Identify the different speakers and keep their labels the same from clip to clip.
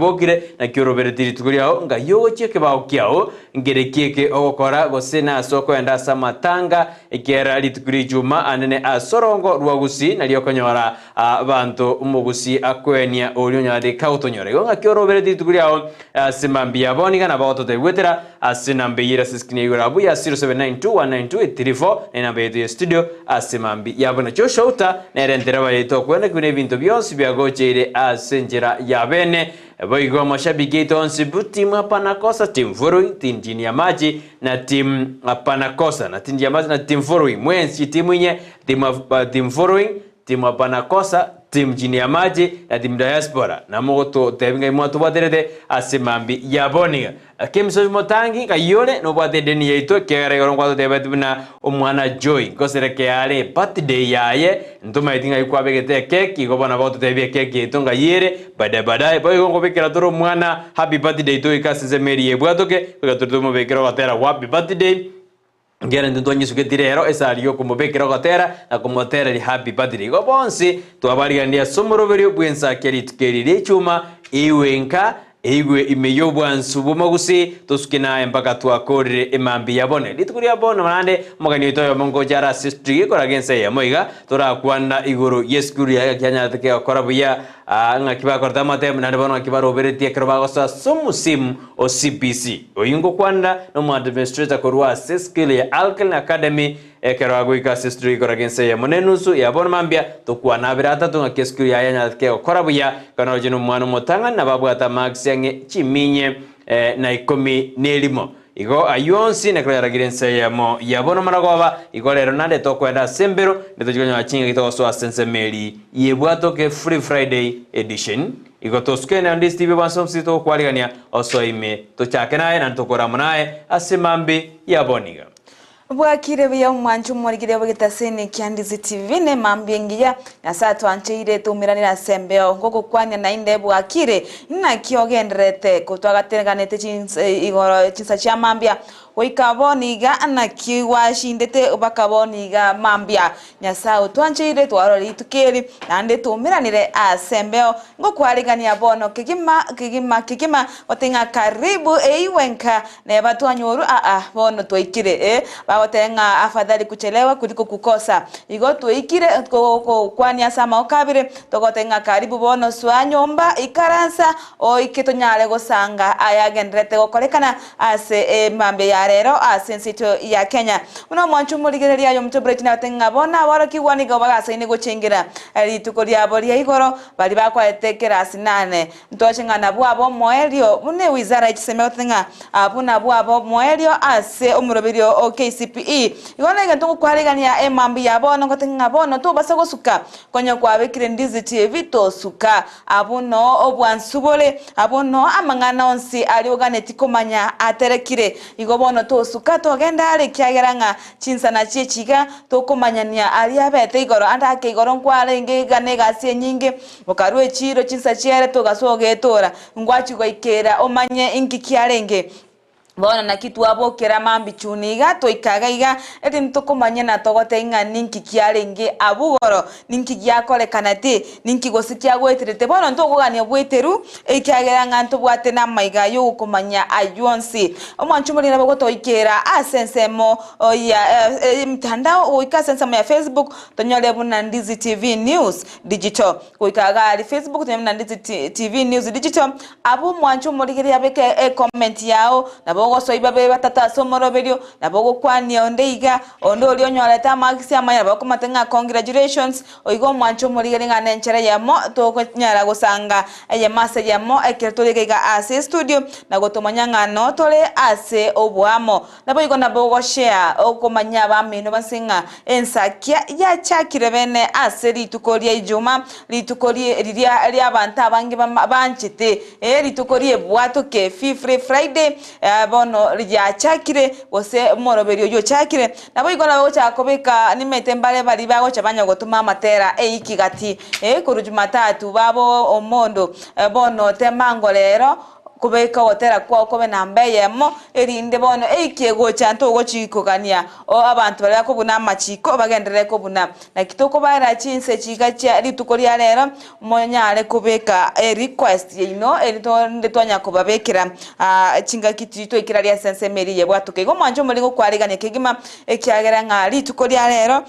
Speaker 1: Kwabokire, naki oroberetie rituko riao, ng'ai ogochia ekebao kiao, nkereki eke ogokora, gose nase okoenda ase amatanga, ekiagera rituko ri'echuma anene ase orongo rwa gusii nario okonyora abanto omogusii akoenia oria onyarete kagotonyora. Igo ng'aki oroberetie rituko riao ase mambia abo niga nabo ogototebia goetera ase enamba eyio ere ase escreen ya igoro abwo ya 0792192834 na enamba yaito ya studio ase mambia yabo na Joshua nere entereba yaito okwenekigwa nebinto bionsi biagocheire ase enchera ya bene. Boigo amashabiki aito onsi bu team hapana kosa, team following, team chini ya maji na team hapana kosa na team chini ya maji na team following mwensi chitimu inye team, team following Team hapana kosa, team chini ya maji na team diaspora namogototebi ng'ai mwatobwaterete ase mambi ya boniga. Kemisobi motangi ng'ai ore nobwate edeni yaito ekiagera igoro nkwatotebeti buna omwana Joy nkoserekea are birthday yaye ntomaeti ng'ai kwabegete ekeki igo bono bagototebia ekeki yaito ng'ai ere baadaye baadaye boigo nkobekera tore omwana happy birthday toike ase ensemo eria ebwatoke goika tore tomobekere ogotera gwa happy birthday. Ekiagera intwe ntwanyesugeti rero esari y'okomobekera ogotera na komotereria happy birthday. Igo bonsi twabariganirie ase omoroberio bw'ensaki ya rituko eri ri'echuma, eigwe nka, eigwe ime y'obwansu bw'omogusi, tosuke naye mpaka twakorire emambia ya bono. Rituko ria bono naende omogeni oito oyomo ngocha are ase estudio ekoraga ense eyemo iga, torakwana igoro y'esukuru yaye gaki anyarete kegokora buya, Aa, ng'aki bakorete amatemu, naende bono ng'aki baroberetie ekero bagosoa ase omosimu o CBC. Oyio ngokwanera nomoadministrator korwa ase skill ya Alkene Academy ekero agoika ase estudio gekoraga ense eyemo na enusu ya bono mambia tokwana abere atato ng'aki esukuru yaye yanyarete kegokora buya ekero naroche nomwana omotang'ani nabo abwate amarks ang'e chiminye na ikomi na erimo. Igo ayio onsi nekero yaragire ense eyemo ya bono maragoba, igo rero naende tokoenda ase embero, nitochie konyora chingaki togosoa ase ensemo eri y'ebwatoke Free Friday Edition. Igo tosuke naende Steve bwanse onsi togokwarigania osoe ime tochake naye naende tokore amo naye ase mambi ya bono iga.
Speaker 2: Bwakire buya omwancho omorikire bw'egetaseni kia Ndizi TV ne mambia engiya Nyasae atwancheire toumeranire ase embeo ngogokwania naende bwakire inaki ogendererete kotwagateganete chinsa igoro chinsa chia mambia goika bono iga naki gwashindete baka bono iga mambia Nyasae otwancheire twarora rituko eri naende toumeranire ase embeo ngokwarigania bono kegima kegima kegima gote ng'a karibu eigwe nka Neba twanyorwa aa, bono twaikire, eh, bagoteba ng'a afadhali kuchelewa kuliko kukosa. Igo twaikire gokwania ase amagoko abere, togoteba ng'a karibu bono soa nyomba, ikaransa, oike tonyare gosanga ayagendererete gokorekana ase emambia ya rero ase ense yaito ya Kenya. Buna omwancho omorigereria aye omonto Bright nagoteba ng'a bono aborokigwa nigo bagasaine gochengera rituko riabo ria igoro, baria bakoete ekerasi nane. Ntoche ng'a nabwo ab'omoerio, buna ewizara ye chisemi egoteba ng'a abwo nabwo ab'omoerio ase omoroberio o KCPE. Igo negento ngokwarigania emambia ya bono ngoteba ng'a bono tobasa gosuka konya kwabekire ndizi TV tosuka. Abwo noo obwansu bore, abwo noo amang'ana onsi aria oganeti komanya aterekire. Igo bono tosuka togenda are ekiagera ng'a chinsa nachio echi iga tokomanyania aria abete igoro ande ake igoro nkwarenge iga na egasi enyinge. Okarua echiiro chinsa chiaye togasoa ogetora, ngwachia goikera omanye inki kiarenge. Bono naki twabokera mambia chuni iga, twaika iga iga, erinde tokomanya na togotebia ng'a ninki kiarenge abwo igoro, ninki giakorekanete, ninki gose kiagoeterete. Bono ntokogania bweteru, ekiagera ng'a ntobwate namaiga ay'ogokomanya ayio onsi. Omwancho omonene nabo ogotoikera ase ensemo ya emitandao, goika ase ensemo ya Facebook, tonyore buna Ndizi TV News. Digital. Goika iga aria Facebook tonyore buna Ndizi TV News Digital. Abwo omwanche omorigereria abeke ecomment yao, nabo ogosoa babere batato ase omoroberio, nabo ogokwania onde iga, onde oria onyorete amarks amaya nabo okomotebia ng'a congratulations, oiga omwanche omorigereria ng'a nenchera eyemo tokonyara gosanga eyemo ase eyemo ekero tore iga iga ase estudio na gotomanya ng'a noo tore ase oboamo. Naboigo nabo ogoshare okomanya abamino bonsi ng'a ensakia yachakire bene ase rituko ria Ijuma, rituko riria ri'abanto abange banchete, ee, rituko ri'ebwatoke, Free Friday, bono riachakire, gose omoroberio oyio ochakire. Naboigo nabo ogochaka kobeka nimanyete mbare baria bagocha banya gotoma amatera eiki gati, ee, korwa Jumatatu babo omondo, bono tema ango rero. Kobeka ogotera kwao kobe namba eyemo, erinde bono eiki egocha ntogochikogania o abanto baria bakobuna amachiko bagenderere kobuna. Naki tokobaera chinse chiga chia rituko ria rero, monyare kobeka erequest yaino erinde twanya kobabekera chingaki chiria twaikera aria ase ensemo eria yebwatoka. Igo mwanche omorenge okwarigania kegima ekiagera ng'a rituko ria rero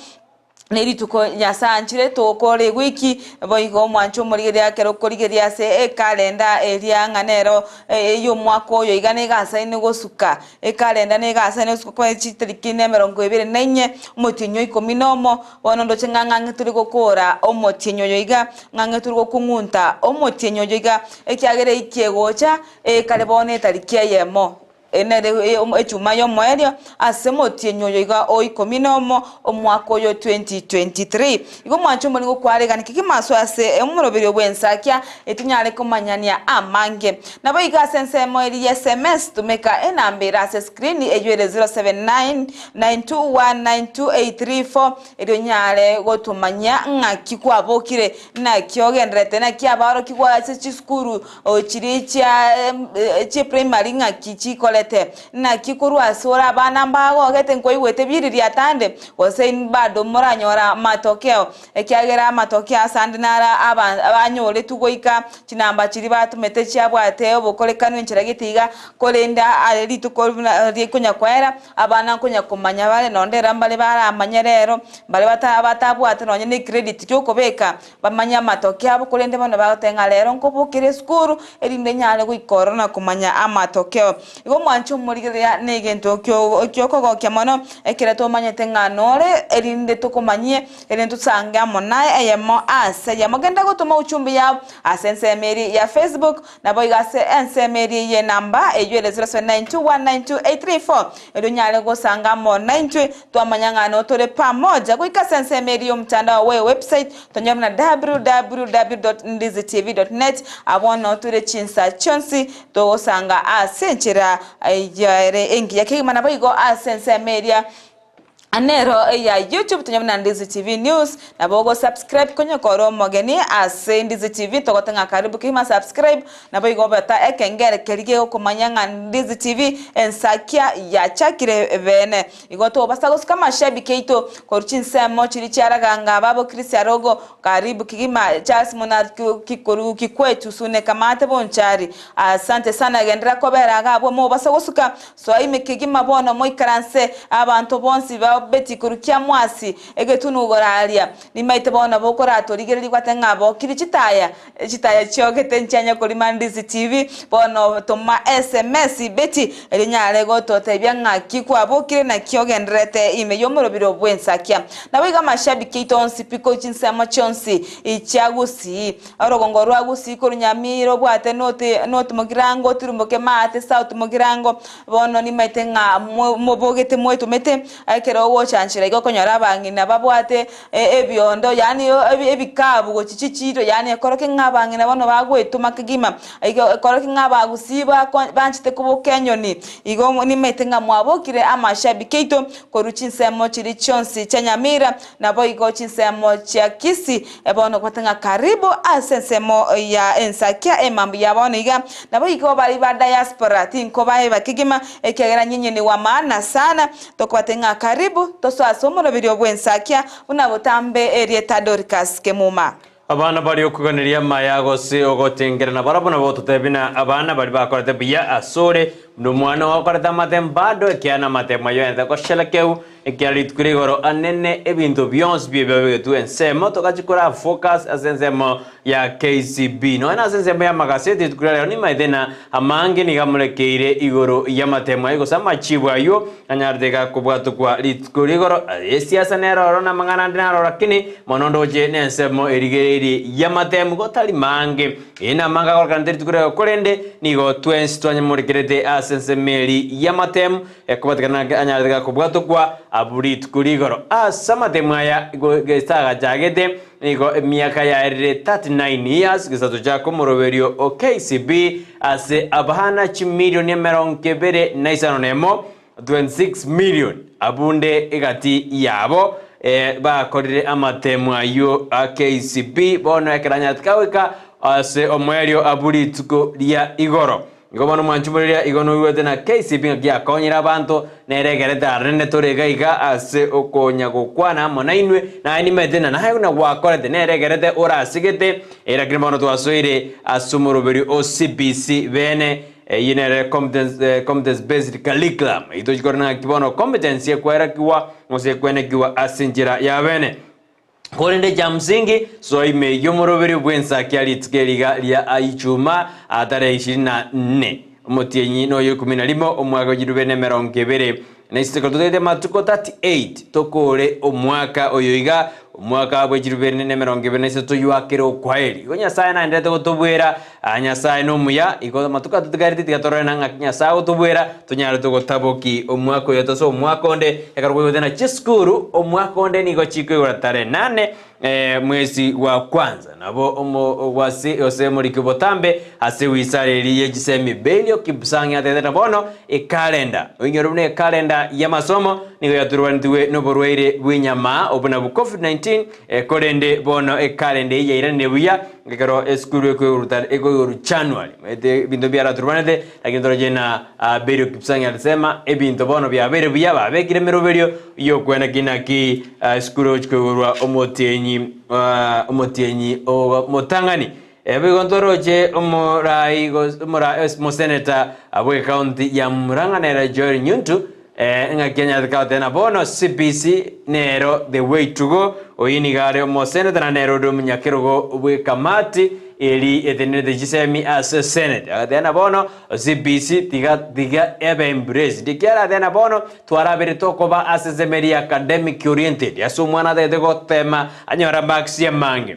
Speaker 2: Nerituko Nyasae anchire togokora ewiki, boigo omwanche omorigereria ekero okorigereria ase ekalenda eria ng'a nero ey'omwaka oyo iga negasaine gosuka. Ekalenda negasaine gosuka kwa chitariki na emerongo ebere na inye, omotienyi o ikomi na omo, bono ndoche ng'a ng'ang'e tore gokora omotienyi oyo iga, ng'ang'e tore gokung'unta omotienyi oyo iga, ekiagera eiki egocha, ekare bono etariki eyemo. Nere echuma y'omoerio ase omotienyi oyo iga o ikomi nomo omwaka oyo 2023. Igo mwanche omorimo okwaregania kegima aswe ase omoroberio bw'ensakia etonyare komanyania amange. Naboigo ase ensemo eria ya sms tumeka enamba ere ase screen eyio ere 0799219234 erio onyare gotomanyia ng'aki kwabokire naki ogendererete naki abaorokigwa ase chisukuru Chiria chia chiprimary ng'aki chikorete? Naki korwa ase ore abana mbagogete nkoigwete biriria atande, gose inwe bado moranyora amatokeo, ekiagera amatokeo asande naro aba anyoretwe goika chinamba chiria batomete chiabwate obokorekanu enchera gete iga, korende are rituko buna rikonya koera, abana nkonya komanya bare nonde ere mbare baramanye rero, mbare batabwate nonye ne ecredit giokobeka Bamanye amatoke abo, korende bono bagoteba ng'a rero nkobokere esukuru, erinde nyare goika ororo na komanya amatokeo. Igo mwanche omorigereria negento kiokogokia mono, ekero tomanyete ng'a nore, erinde tokomanyie, erinde tosange amo naye eyemo ase eyemo. Genda gotoma uchumbe yao ase ensemo eria ya Facebook, Naboigo ase ensemo eria y'enamba eyio ere 0792192834, erio onyare gosanga amo naintwe, twamanya ng'a notore pamoja. Goika ase ensemo eria y'omotandao we website, tonyore buna www.ndizitv.net, abwo noo tore chinsa chionsi togosanga ase enchera ere engiya kegima. Naboigo ase ensemo eria. Nero ya YouTube tonya buna Ndizi TV News nabo ogo subscribe konya kore omogeni ase Ndizi TV togote ng'a karibu kegima subscribe nabo igo obeta ekengere keria gegokomanya ng'a Ndizi TV ensakia yachakire bene igo tobasa gosuka amashabiki aito korwa chinsemo chiria chiaraganga babo Chris Arogo karibu kegima Charles Muna korwa Kikwetu Sune Kamate Bonchari asante sana genderera kobera iga abwo mobasa gosuka Soa ime kegima bono moikaranse abanto bonsi ba Beti-korukia mwasi egetunu igoro aaria. Nimaete bono bokoratorigereria gwate ng'a bokiri chitaya, chitaya chiogete nchianya korima Ndizi TV, bono toma sms Beti erio nyare gototebia ng'aki kwabokire naki ogendererete ime y'omorobiro bw'ensakia. Naboigo amashabiki aito onsi pi korwa chinsemo chionsi chia Gusii. Orogongo rwa Gusii korwa Nyamira obwate noti noti mogirango otirimboke maate south mogirango bono nimaete ng'a mobogete mwetomete ekero ogochanchera igo okonyora abang'ina babwate ebiondo yaani ebikabu gochia chichiro yaani ekorokia ng'a abang'ina bono bagwetoma kegima igo ekorokia ng'a abagusii banchete koboka enyoni igo nimaete ng'a mwabokire amashabiki aito korwa chinsemo chiria chionsi chia Nyamira naboigo chinsemo chia Kisii Bono kwate ng'a karibu ase ensemo ya ensakia emambu ya bono iga, naboigo baria ba diaspora tinkobaeba kegima, ekiagera nyinyi ni wa maana sana. Tokobate ng'a karibu tosoe ase omoroberio bw'ensakia buna botambe erieta Dorcas Kemuma.
Speaker 1: Abana baria okoganeria amaya gose ogotengerana barabwo nabo totebie na abana baria bakorete buya asore, buna omwana oo okorete amatemo bado, ekiagera namatemo ayio aente gosherekeu, Ekiagera rituko ria igoro anene ebinto bionsi bi'ebi biabegetwe ensemo, togachia kora focus ase ensemo ya KCB. Nonya nase ensemo y'amagaseti rituko ria rero nimaete na amange nigo amorekeire igoro y'amatemo ayio gose amachibu ayio anyarete iga kobwatokwa rituko ria igoro. Esiasa nero oro na amang'ana ande naro lakini mono ndoche nensemo erigereirie y'amatemo igo tari mange. Ee namange agorekanete rituko ria rero korende nigo twensi twanyamorekerete ase ensemo eri y'amatemo. Ekobatikana anyarete gakobwatokwa abwo rituko rigoro. Ase amatemo aya gesa agachagete nigo emiaka yaerire 39 years gesa tochaka omoroberio o KCB ase abana chimilioni emerongo ebere na isano na emo, 26 million, abunde egati yabo bakorire amatemo ayio a KCB bono ekero anyarete kagoika ase omoerio abwo rituko ria igoro. Igo bono mwanchumoriria igo noigwete na KCB ng'aki yakonyire abanto, nere egerete arende tore iga iga ase okonya gokwana amo nainwe, naye nimanyete ng'a naye buna gwakorete nere egerete orasigete, lakini bono twasoire ase omoroberio o CBC bene, eyio nere competence, competence based curriculum, eyio tochikora ng'aki bono competence ekwerekigwa gose ekwenekigwa ase enchera ya bene. Korende ekia msingi, soa ime y'omoroberio bw'ensakia rituko eriga ria Ijumaa, tarehe ishirini na nne, omotienyi noyo ikomi na rimo, omwaka o chirubere na emerongo ebere na isato. Ekero totaete amatuko 38 tokoore omwaka oyo iga, omwaka bwe chirubere na emerongo ebere na isato toyoakere okwaeri. Igo Nyasae naenderete gotobwera, aa Nyasae nomuya, igo amatuko atotigareti tiga torore na ng'aki Nyasae agotobwera, Tonyare togotaboki omwaka oyo tose omwaka onde, ekero kwaigwete na chisukuru, omwaka onde nigo chikoigora tarehe nane mwezi gwa kwanza. Nabo omogwasi gose omoriki botambe ase wisara eria ye chisemi Belio Kipsang atebete na bono ekalenda, oinyore buna ekalenda y'amasomo nigo yaturwanetigwe noborwaire bw'enyama obwo nabwo Covid-19, korende bono ekalenda eyio yairanire buya ekero esukuru ekoigorwa January. Omanyete ebinto biaraturwanete Lakini toroche na Berio Kipsang alisema, ebinto bono biabeire buya, babekire emeroberio y'okwena ki naki esukuru egochi koigorwa omotienyi omotienyi omotang'ani. Boigo ntoroche omorai omoseneta bw'ecounty ya Murang'a nere Joel Nyuntu ng'aki anyarete goteba na bono CBC nero the way to go, oyio nigo are omoseneta naende nere ore omonyakerogo bw'ekamati eri etenenerete chisemi ase senate. Agateba na bono CBC tiga tiga ebe embraced ekiagera agateba na bono twarabire tokoba ase ensemo eria academic oriented ase omwana atagete gotema anyore amarks amange.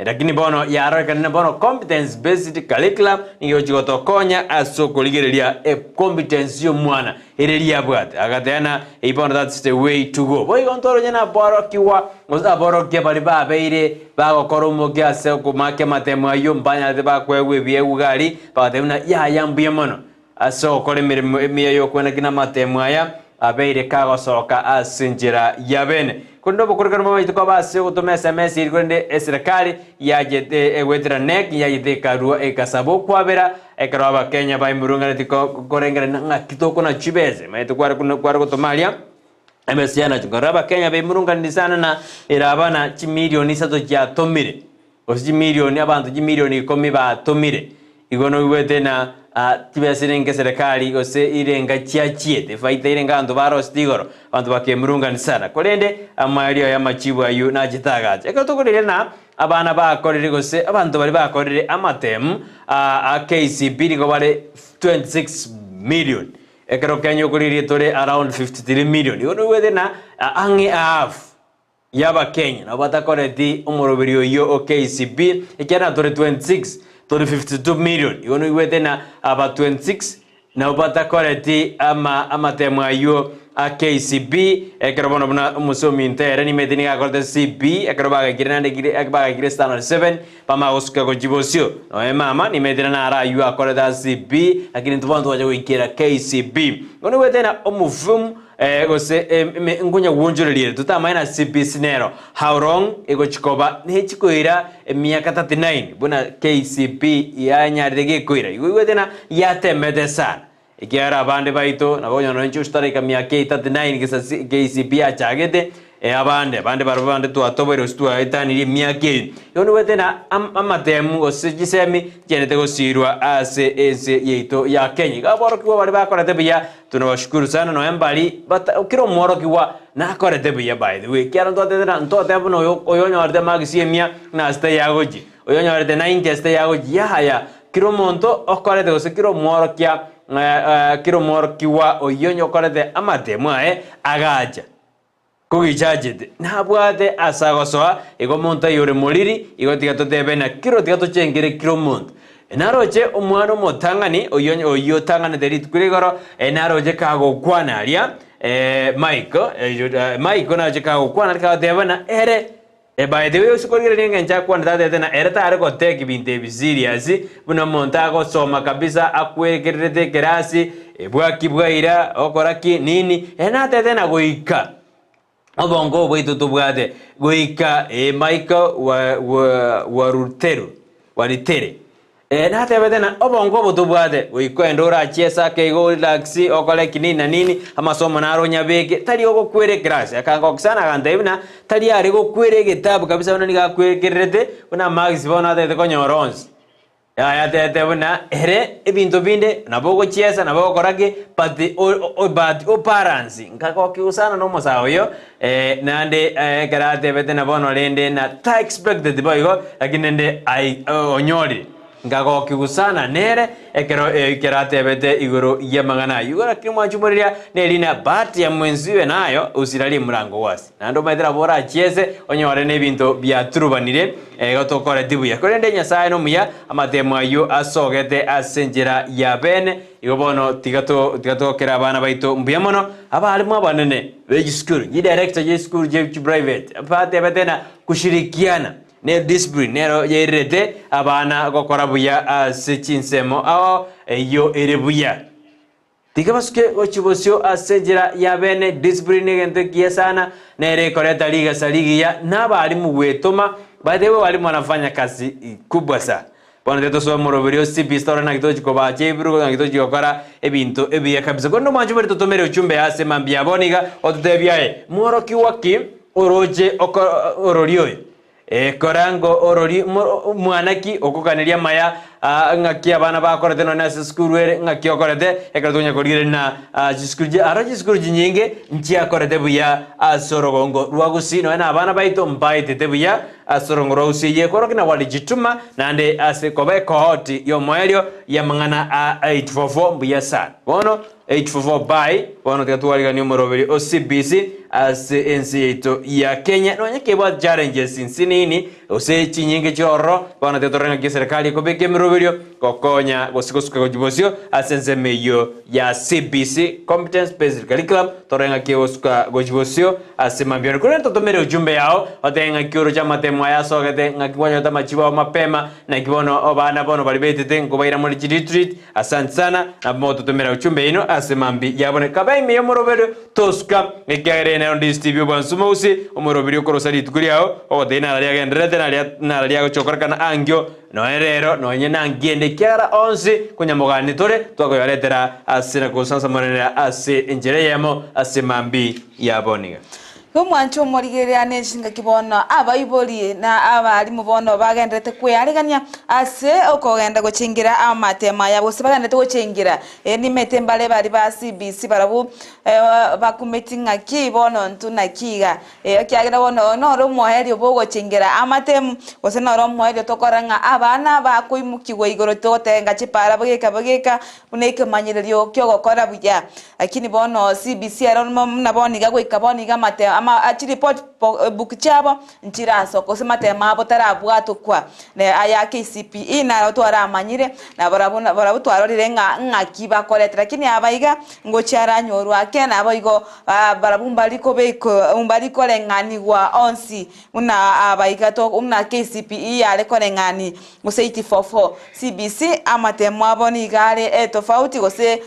Speaker 1: Lakini bono yarorekanire bono competence based curriculum nigo egochi gotokonya ase okorigereria e competence y'omwana ere riabwate. Agateba na eyio bono that's the way to go. Boigo ntoroche na aborokigwa gose aborokia baria babeire bagokora omokia ase okomakia amatemo ayio mbanyarete bakoegwa ebiegwa iga aria bagateba buna yaya mbuya mono Ase ogokora emeremo emiya y'okwenaki namatemo aya abeire kagosoka ase enchera ya bene. Korende obokorokani bw'amachiko koba ase ogotoma SMS eri korende eserekari yachete egoetera NEC yachete ekarua egasaba okwabera ekero abakenya baimurunganeti korengerania ng'aki tokona chibese maete kware kware gotoma aria emesa nacho nkarora abakenya baimurunganiri sana na eraba na chimilioni isato chiatomire. Gose chimilioni, abanto chimilioni ikomi batomire. Igo noigwete na chibesa irenge eserekari gose irenga chiachiete, efaita irenge abanto barosete igoro, abanto bakemurungani sana. Korende amaerio aya amachibu ayio nachete agacha. Ekero tokoreria na abana bakorire gose abanto baria bakorire amatemu a KCB nigo bare 26 million. Ekero Kenya okorigereria tore around 53 million. Igo noigwete na ang'e half. y'Abakenya nabo batakoreti omoroberi oyio o KCB ekiagera tore 26 tore 52 million igo noigwete na aba 26 nabo batakoreti ama amatemo ayio a KCB ekero bono buna omosomi ntere nimete nigo akorete CB ekero bagaikire naende kire bagaikire standard 7 bamanya gosuka gochia bosio nonya mama nimete naro ayio akorete ase CB lakini intwe bono twacha goikera KCB igo noigwete na omofumu Gose nkonya gwonchoreria ere totamanye na CBC nero how long egochi koba nechi koira emiaka 39 buna KCB yanyarire gekoira igo igwete na yatemete sana ekiagera abande baito nabo okonyora nonye inche taraika miaka eye 39 gesa KCB yachagete abande abande barabwo bande twatoboire gose twaetanirie emiaka eyio igo nigwete na amatemu gose chisemi chiaenete gosirwa ase ense yaito ya Kenya igo aborokigwa baria bakorete buya Tunawashukuru sana nonya mbari bata kera omworokigwa nakorete buya by the way ekiagera ntotebete na ntotebe buna oyo oyonyorete marks emia ng'a ase tayagochia oyonyorete 90 ase tayagochia yaya kera omonto okorete gose kera omworokia kera omworokigwa oyio onye okorete amatemo aye agacha Kogichachete, nabwate ase agosoa, igo omonto aye ore moriri, igo tiga totebe na kiro tiga tochengere kira omonto. Naroche omwana omotang'ani, oyio oyio otang'anete rituko ria igoro, naroche kagokwana aria, Michael, Michael naroche kagokwana aria kagoteba na ere By the way ase korigereria engencho akwanete atebete na ere tare gotake binto ebi serious buna omonto agosoma kabisa akwekererete ekerasi bwaki bwaira okora ki nini ere natebete na goika obongo obo bwaito tobwate goika Michael wa wa waruteru waritere. Eh, natebete na obongo obo tobwate, goika oende orachie ase ake igo orelax, okore eki nini na nini, amasomo naro onyabeke, tari ogokwera ekerasi. Akangokia sana agantebia buna tari are gokwera egetabu kabisa buna nigo akwekererete, buna marks bono atagete konyora onsi. Yaya atebete buna ere ebinto binde nabo ogochiesa nabo ogokora ki, but o o but obalance. Nkagokiwa sana na omosae oyo, naende ekero atebete na bono rende na ta expected boigo, lakini rende ai onyorire. Nkagokigwa sana nere ekero ekero atebete igoro y'amang'ana ayio. Igo lakini mwanche omoriria nerina bahati ya mwenziwe nayo usilalie mlango wasi. Naende omanyete nabo orachiese onyore nebinto biaturubanire igo tokoreti buya. Korende Nyasae nomuya, amatemo ayio asogete ase enchera ya bene. Igo bono tiga to tiga togokere abana baito mbuya mono, abalimu abanene be chisukuru, chidirector chie chisukuru chie chiprivate, batebete na kushirikiana ne discipline nero yairerete abana gokora buya ase chinsemo ao eyio ere buya. Tiga basuke gochia bosio ase enchera ya bene, discipline negento ekiya sana, nere ekoreta rigesa rigiya, na abalimu gwetoma, by the way walimu wanafanya kazi kubwa sana. Bono tiga tosoe omoroberi o CBC torore naki tochi kobacha ebirugo naki tochi gokora ebinto ebiya kabisa. Korende omwancho bori totomere ochumbe ase mambia bono iga ototebie aye mworokigwa ki oroche oko orori oyo? Ee kora ngo orori mo mwana ki okoganeria amaya aa ng'aki abana bakorete nonye ase esukuru ere ng'aki okorete ekero tokonya korigereria na chisukuru chi aro chisukuru chinyinge nchiakorete buya ase orogongo rwa gusii nonye na abana baito mbaetete buya Ase orongo rwa usi eye ekworokia na gwarijituma, naende ase koba ekohoti y'omoerio y'amang'ana a 844 mbuya sana. Bono 844 by, bono tiga twariganie omoroberi o CBC ase ense yaito ya Kenya, nonya kebwate challenges nsinini gose chinyinge chiororo, bono tiga torore ng'aki eserekari ekobeka emeroberio gokonya gose gosuka gochia bosio ase ensemo eyio ya CBC, Competence Based Curriculum, torore ng'aki egosuka gochia bosio Ase mambia one. Korende totomere ujumbe yao, otebe ng'aki oroche amatemo aya asogete, ng'aki kwanyorete amachibu ao mapema, naki bono abana bono baria betete nkobaira more chiretreat. Asante sana, nabo mogototomera ujumbe yaino ase mambi ya bono. Kabe ime y'omoroberio, tosuka, ekiagera eye nero DSTV obwansu mogusi, omoroberio okorosa rituko riao, ogotebia nara riagendererete, naria nara riagochokorekana ankio, Nonya rero, nonye nankiende, ekiagera onsi konyamogania tore, twakoyaretera ase na kosansamoranera ase enchera eyemo ase mambi ya boniga.
Speaker 2: Omwancho omorigereria ne chingaki bono abaibori na abalimu bono bagendererete kwearegania ase okogenda gochengera amatemo aya gose bagendererete gochengera nimete mbare baria ba CBC barabwo bakumeti ng'aki bono intwe naki iga. Ekiagera bono oyo noro omoerio bw'ogochengera amatemu, gose noro omoerio tokora ng'a abana bakoimokigwa igoro togotenga chipara bogeka bogeka buna ekemanyererio ki'ogokora buya. Lakini bono CBC ero buna bono iga goika bono iga amate ama chireport book chiabo nchirasoka gose matemo abo tarabwatokwa. Na aya KCPE naro twaramanyire na barabwo barabwo twarorire ng'a ng'aki bakorete lakini aba iga ngochia aranyorwa ake naboigo Barabwo mbarikobekwa mbarikoreng'anigwa onsi buna abaigato buna KCPE yare koreng'ani gose 844 CBC amatemo abo nigo are etofauti gose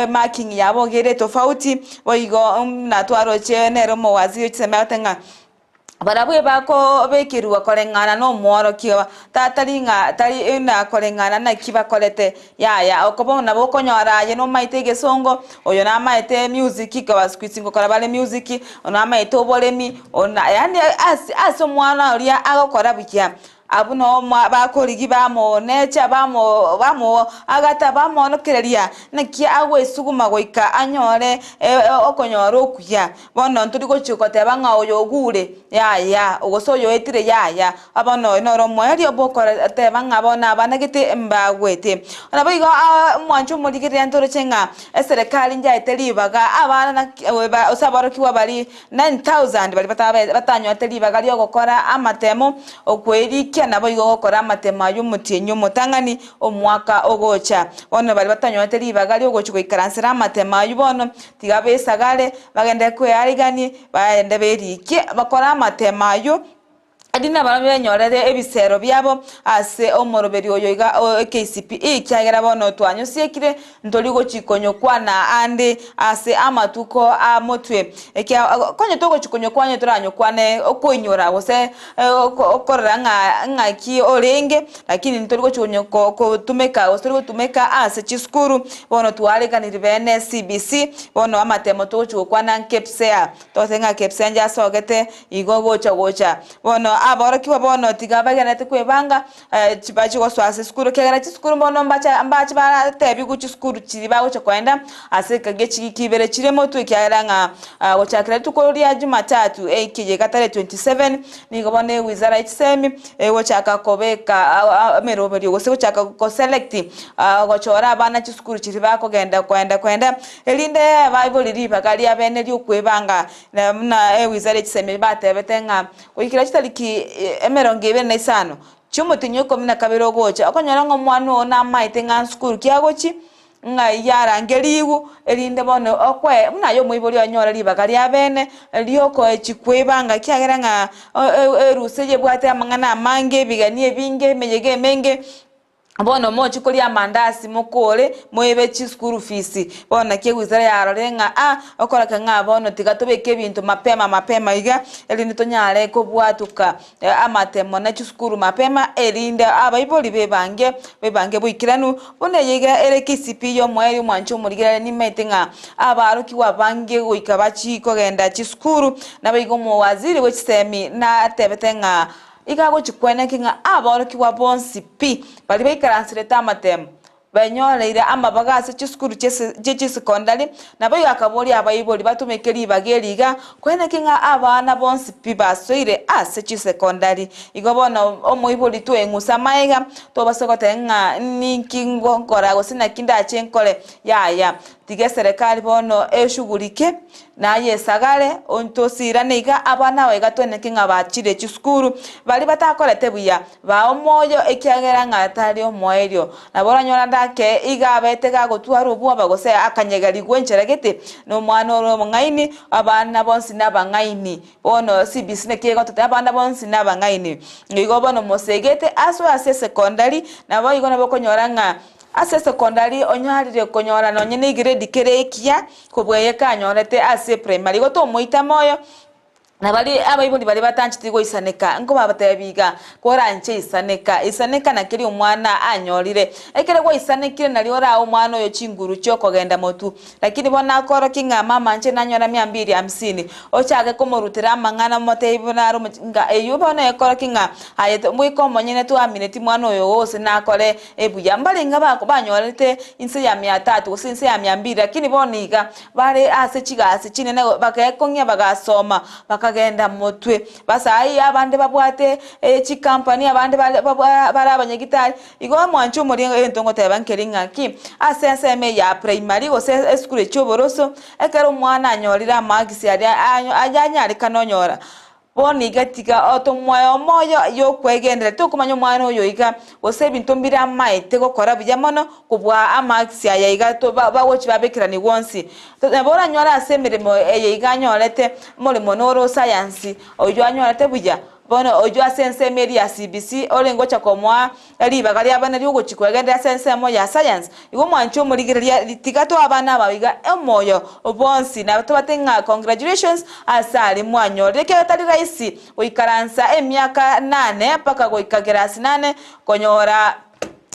Speaker 2: emarking yabo iga ere etofauti boigo buna twaroche nere omowaziri ochisemi agote ng'a Barabwo ebakobekerwa koreng'ana nomworokia, tatari ng'a tari na koreng'ana naki bakorete. Yaya, okoba nabo okonyora aye nomaete egesongo, oyo namaete music, koba siku hizi ngokora bare music, oyo namaete oboremi, oyo na yaani ase ase omwana oria agokora buya. Abwo noo bakorigia bamonecha, bamo bamoagata, bamoorokereria naki agwesuguma goika anyore okonyora okuya. Bono ntori gochia goteba ng'a oyo ogure, yaya, gose oyo oetire, yaya. Bono oyo noro omoerio bw'okoroteba ng'a bono abana gete mbagwete. Naboigo omwancho omorigereria ntoroche ng'a eserekari njaete ribaga abana naki gose aborokigwa baria 9,000 baria batabe batanyorete ribaga ri'ogokora amatemo, okwerikia naboigo gokora amatemo ayio omotienyi omotang'ani omwaka ogocha. Bono baria batanyorete ribaga ri'ogochia goikaransera amatemo ayio bono, tiga besagare, bagende kweariganie, bagende berikie, bakore amatemo ayio. Erinde nabarabwo benyorere ebisero biabo ase omoroberio oyo iga o KCPE, ekiagera bono twanyosiekire, ntori gochi konyokwana ande ase amatuko a motwe. Ekia konye togochi konyokwana toranyokwane okoinyora gose okorora ng'a ng'aki orenge, lakini ntori gochi konyo kotumeka gose tori gotumeka ase chisukuru, bono twareganiri bene CBC, bono amatemo togochi gokwana nkepsea. Tose ng'a kepsea njasogete igo gocha gocha. Bono aborokigwa bono tiga bagenderete kwebanga bachie gosoa ase esukuru, ekiagera chisukuru bono mbacha mbache baratebigwe chisukuru chiria bagocha koenda ase ekero chiki ibere chire motwe ekiagera ng'a gochakera rituko ria jumatatu eke gatare 27 nigo bono ewizara ya chisemi egochaka kobeka emeroberio gose gochaka goselect gochora abana chisukuru chiria bakogenda koenda koenda Erinde baibori ribaga riabene ri'okwebanga, na buna ewizara ye chisemi batebete ng'a goikera chitariki emerongo ebere na isano chi'omotienyi o ikomi na kabere ogocha, okonyora ng'a omwana oo namaete ng'a nsukuru ki agochia, ng'a yarangerigwe, erinde bono okoe buna aye omoibori onyore ribaga riabene riokoechia kwebanga ekiagera ng'a erusa eye ebwate amang'ana amange, ebigeni ebinge, emeyega emenge. Bono mochie koria amandasi mokore, moebe chischool fees. Bono naki ewizara yarorire ng'a ah, okoreka ng'a bono tiga tobeke ebinto mapema mapema iga, erinde tonyare kobwatoka amatemo na chisukuru mapema, erinde abaibori bebange, bebange boikeranu. Bono eye iga ere KCPE yomoerio omwanche omorigereria nimaete ng'a abaarokigwa abange goika bachie kogenda chisukuru, naboigo omowaziri bwe chisemi natebete ng'a Iga agochia kweneki ng'a aborokigwa bonsi pi baria baikaranserete amatemo benyoreire amabaga ase chisukuru chie chisekondari, naboigo akaboria abaibori batumeke ribaga eri iga kweneki ng'a abana bonsi pi basoire ase chisekondari. Igo bono omoibori tweng'usa amaega tobase goteba ng'a ninki ngokora gose naki ndache nkore, yaya tiga eserekari bono eshugurike. Naye esagare, ontosirane iga, abana aba iga tweneke ng'a bachire chisukuru, baria batakorete buya, baa omoyo, ekiagera ng'a tari omoerio. Nabo oranyore ande ake iga abete gagotwara obwoba gose akanyegerigwa enchera gete, na omwana ore omong'aini, abana bonsi nabang'aini. Bono CBC naki egototebia abana bonsi nabang'aini. Igo bono mosegete asoe ase esekondari, naboigo nabo okonyora ng'a Ase esekondari onyarire konyora nonye ne egrade kere ekiya kobua eye kanyorete ase eprimary. Igo tomoita moyo na baria abaibori baria batancheti goisaneka nkobatebi iga, koranche isaneka, isaneka na keria omwana anyorire. Ekero gwaisanekire nario orae omwana oyo chinguru chiokogenda motwe. Lakini bono nakorokia ng'a mama inche nanyora mia mbili hamsini, ochake komorutera amang'ana omotebi buna are omochi ng'a eyio bono ekorokia ng'a aye goika omonyene twamineti mwana oyo gose nakore Ebuya mbarenge banyorete inse ya mia tatu gose inse ya mia mbili, lakini bono iga bare ase chigasi chinene bagekong'ia bagasoma bakagenda motwe. Basaai abande babwate chikampani abande bare abanyagitari. Igo mwanche omoria egento ngoteba nkeri ng'aki, ase ensemo eye ya primary gose esukuru echia oboroso, ekero omwana anyorire amarks aria ayanyarekana onyora. Bono iga tiga otomoe omoyo y'okwegendereria, tokomanya omwana oyo iga, gose ebinto mbire amaete gokora buya mono kobua amarks aya iga bagochia babekeranigwa onsi. Nabo oranyore ase emeremo eye iga anyorete omoremo nore o sayansi, oyio anyorete buya, bono oyio ase ensemo eria ya CBC orenge gocha komoa ribaga ria bana riogochia kwegendereria ase ensemo ya science. Igo mwanche omorigereria tiga toe abana aba iga omoyo bonsi na tobate ng'a congratulations ase aria mwanyorire ekiagera tari rahisi goikaransa emiaka nane mpaka goika class nane konyora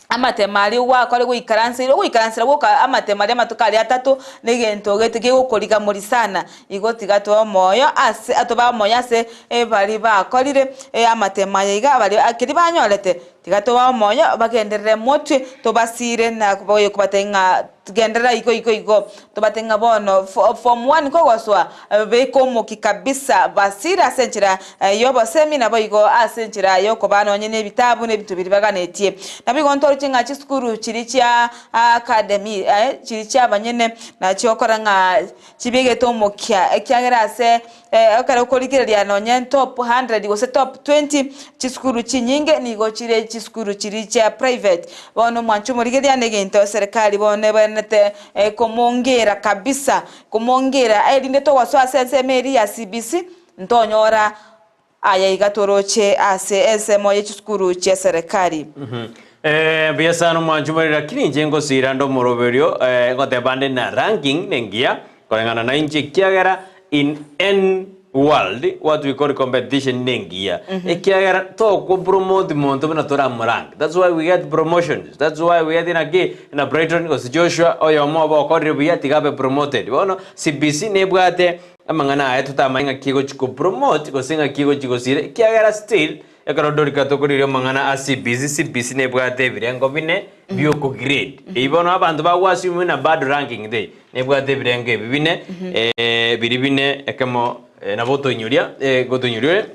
Speaker 2: amatemo aria gwakore goikaransa ogoikaransera gwoka amatemo aria amatuko aria atato na egento gete kegokoriga mori sana. Igo tiga toe omoyo ase tobae omoyo ase baria bakorire amatemo aya iga baria keria banyorete Tiga tobae omoyo bagenderere motwe, tobasiire na kobatebia ng'a genderera igo igo igo, tobatebie ng'a bono form one kogosoa beka omokia kabisa, basiire ase enchera y'obosemi naboigo ase enchera y'okobaa nonye na ebitabu na ebinto biria baganetie. Naboigo ntoroche ng'a chisukuru chiria chia academy chiria chia abanyene nachio okora ng'a chibegete omokia ekiagera ase Ekero okorigereria nonye top hundred gose top twenty, chisukuru chinyinge nigo chire chisukuru chiria chia private. Bono omwancho omorigereria negento eserekari bono ebenerete komongera kabisa, komongera erinde togosoa ase ensemo eria ya CBC, ntonyora. Aya iga toroche ase ensemo ye chisukuru chie serekari.
Speaker 1: Eh, mbuya sana omwanchi more lakini inche ngosira nde omoroberio eh, ngoteba nde na ranking nengiya koreng'ana na inche ekiagera in any world what we call competition nengiya ekiagera toko promote monto buna toramorank that's why we get promotions that's why we get naki na Brighton gose Joshua oyomo obo okorire buya tiga abe promoted bono CBC nebwate Amang'ana aya totamanye ng'aki egochi ko promote gose ng'aki egochi gosira ekiagera still ekero Dorika tokoriria amang'ana a CBC, CBC nebwate ebirengo bine bioko grade. Eyio bono abanto bago assume buna bado ranking teiyo. Nebwate ebirengo ebi bine biri bine ekemo nabo otoinyoria gotoinyoria ore